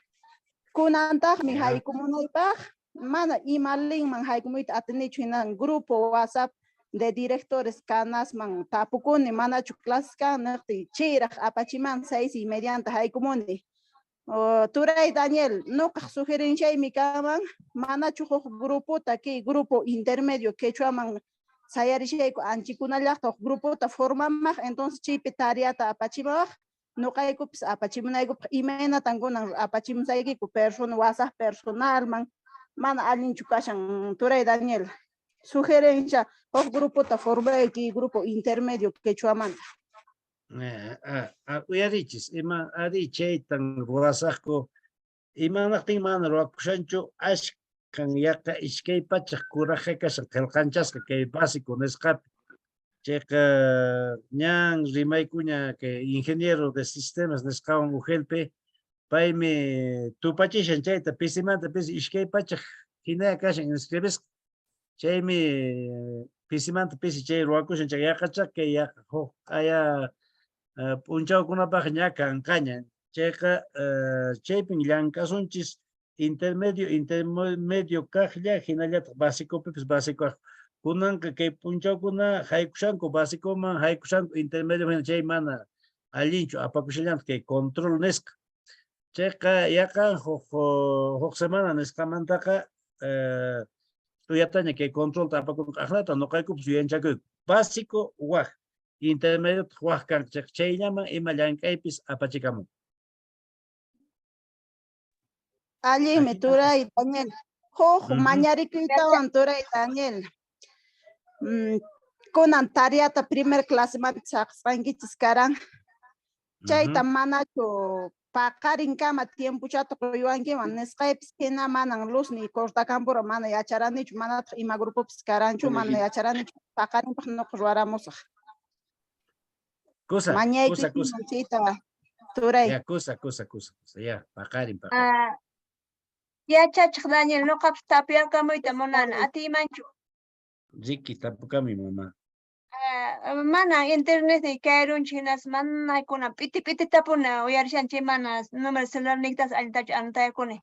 Kunantaqmi Ya. haykumunaypaq, mana ima linkman haykumuyta atinichu hinan grupo WhatsApp de directores kanasman tapukuni, manachu clases kan niqtiy chayraq apachiman 6:30 haykumuni. Oh, Turay Daniel, nuqaq sugerenchaymi kanman, manachu huk grupota kay grupo intermedio quechuaman sayarishayku anchikunallaqta huk grupota formamaq, entonces chaypi tareata apachimawaq, nuqaykupis apachimunaykupaq imaynatan kunan apachimusaykiku persona WhatsApp personalman, mana allinchu kashan Turay Daniel. Sugerencia, huk grupota formayki grupo intermedio quechuamanta. Uyarichis, ima ari chaytan ruwasaqku, imanaqtin mana ruwakushanchu ashkan yaqa 200 kuraqa kashan qillqanchasqa kay básico nisqapi. Chayqa ñan rimaykuña kay ingeniero de sistemas nisqawan ujelpi, paymi tupachishan chayta pisimanta pisi 200 hinalla kashan inscribisqa. Chaymi pisimanta pisi chay ruwakushan chay yaqacha kay yaqa huk q'aya p'unchawkunapaq ña kanqaña. Chayqa chaypin llank'asunchis intermedio, intermedio kaqlla hinallataq básicopipis básico kaq. Kunanqa kay p'unchawkuna haykushanku básicoman, haykushanku intermedio hina chay mana allinchu apakushallantaq kay control nisqa. Chayqa yaqa huk semana nisqamantaqa tuyataña kay controlta apakunqa aqlata nuqaykupis yuyanchakuyku. Básico waq, intermedio waq kanqa chayllaman ima llank'aypis apachikamun. Allinmi turay Daniel. Huk Ujú. mañarikuytawan turay Daniel. Kunan tareata primer clasemanta saqsqankichis karan. Chayta manachu paqarinkama tiempochata quywankiman nisqaypis hina manan luz ni cortakampura mana yacharanichu manataq ima grupopis karanchu mana yacharanichu paqarinpaq nuqa ruwaramusaq. Kusa, kusa, kusa. Mañaykichiman chayta turay. Ya, kusa, kusa, kusa, kusa. Ya, paqarin, paqarin. Ah, yachachiq Daniel, nuqapas tapuyakamuyta munani, atiymanchu? Riki, tapukami, mamá. Ah, mana internetni kayrunchik hinas mana kunan p'iti p'iti tapuna uyarishanchik mana número celularniykitas allintachu anotayakuni.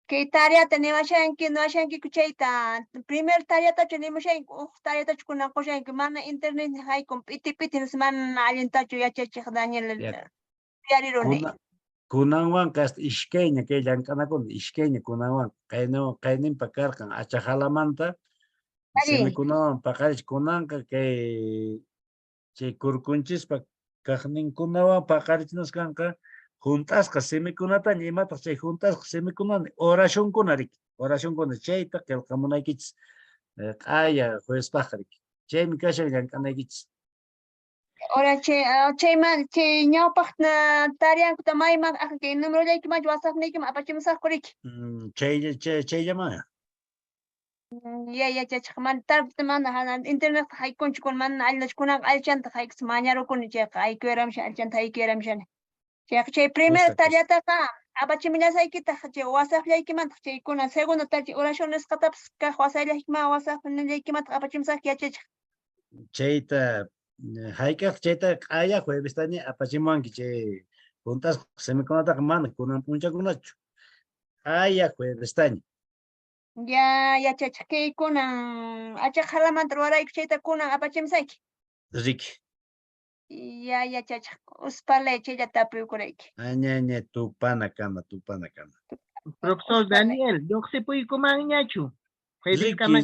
Kay tareata niwashanki, niwashankiku chayta primer tareatachu nimushanki, huk tareatachu kunan qushanki, mana internetni haykun p'iti p'iti hinas mana allintachu yachachiq Daniel Ya. uyariruni. Kunanwanqa hasta ishkayña kay llank'anakuna, ishkayña kunanwan qaynawan qayninpa karqan achajalamanta Ari. simikunawan paqarich kunanqa kay chay kurkunchispa kaqninkunawan paqarichinasqa kanqa hunt'asqa simikunataña imataq chay hunt'asqa simikunani oracionkuna riki, oracionkuna chayta qillqamunaykichis q'aya juevespaqqa riki, chaymi kashan llank'anaykichis. Ora chay chayman chay ñawpaq tareankuta mayman kay numerollaykimanchu WhatsAppniykiman apachimusaqku riki. Chaylla chayllaman. Ya yachachiq mana tarde mana hanan internet haykunchu kun mana allintachu kunanqa allichanta haykus mañarukuni chayqa haykuyaramushan allichanta haykuyaramushani. Chayqa chay primer Kusa, kusa. tareataqa apachimullasaykitaq chay WhatsAppllaykimantaq chaykuna segundo tarea oración nisqatapas kaq WhatsAppllaykima WhatsAppnillaykimataq apachimusaqki yachachiq. Chayta hayk'aq chayta q'aya juevestaña apachimuwanki chay hunt'asqa simikunataqa mana kunan p'unchakunachu. Q'aya juevestaña. Ya yachachiq kay kunan achaqhalamanta ruwarayku chayta kunan apachimusayki. Riki. Ya yachachiq uspalay chaylla tapuykurayki. Aña aña tupana kama, tupana kama. Profesor Daniel, lluqsipuykumanñachu. Jueves Riki, kama.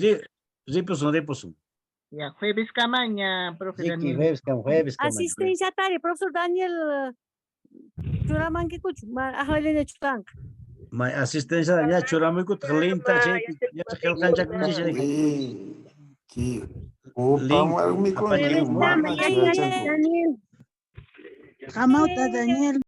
ripusun, ripusun. Ya, jueves kamaña, profe Riki, Daniel. jueves kama, jueves kama. Asistenciatari, profesor Daniel, churamankichu, aqlallinachu kanqa. May asistencia ña churamuykutaq linta chaypi ña qillqanchakunchis Ki upa warmikuna Apachimuy. mana yachanku. Hamawta Daniel.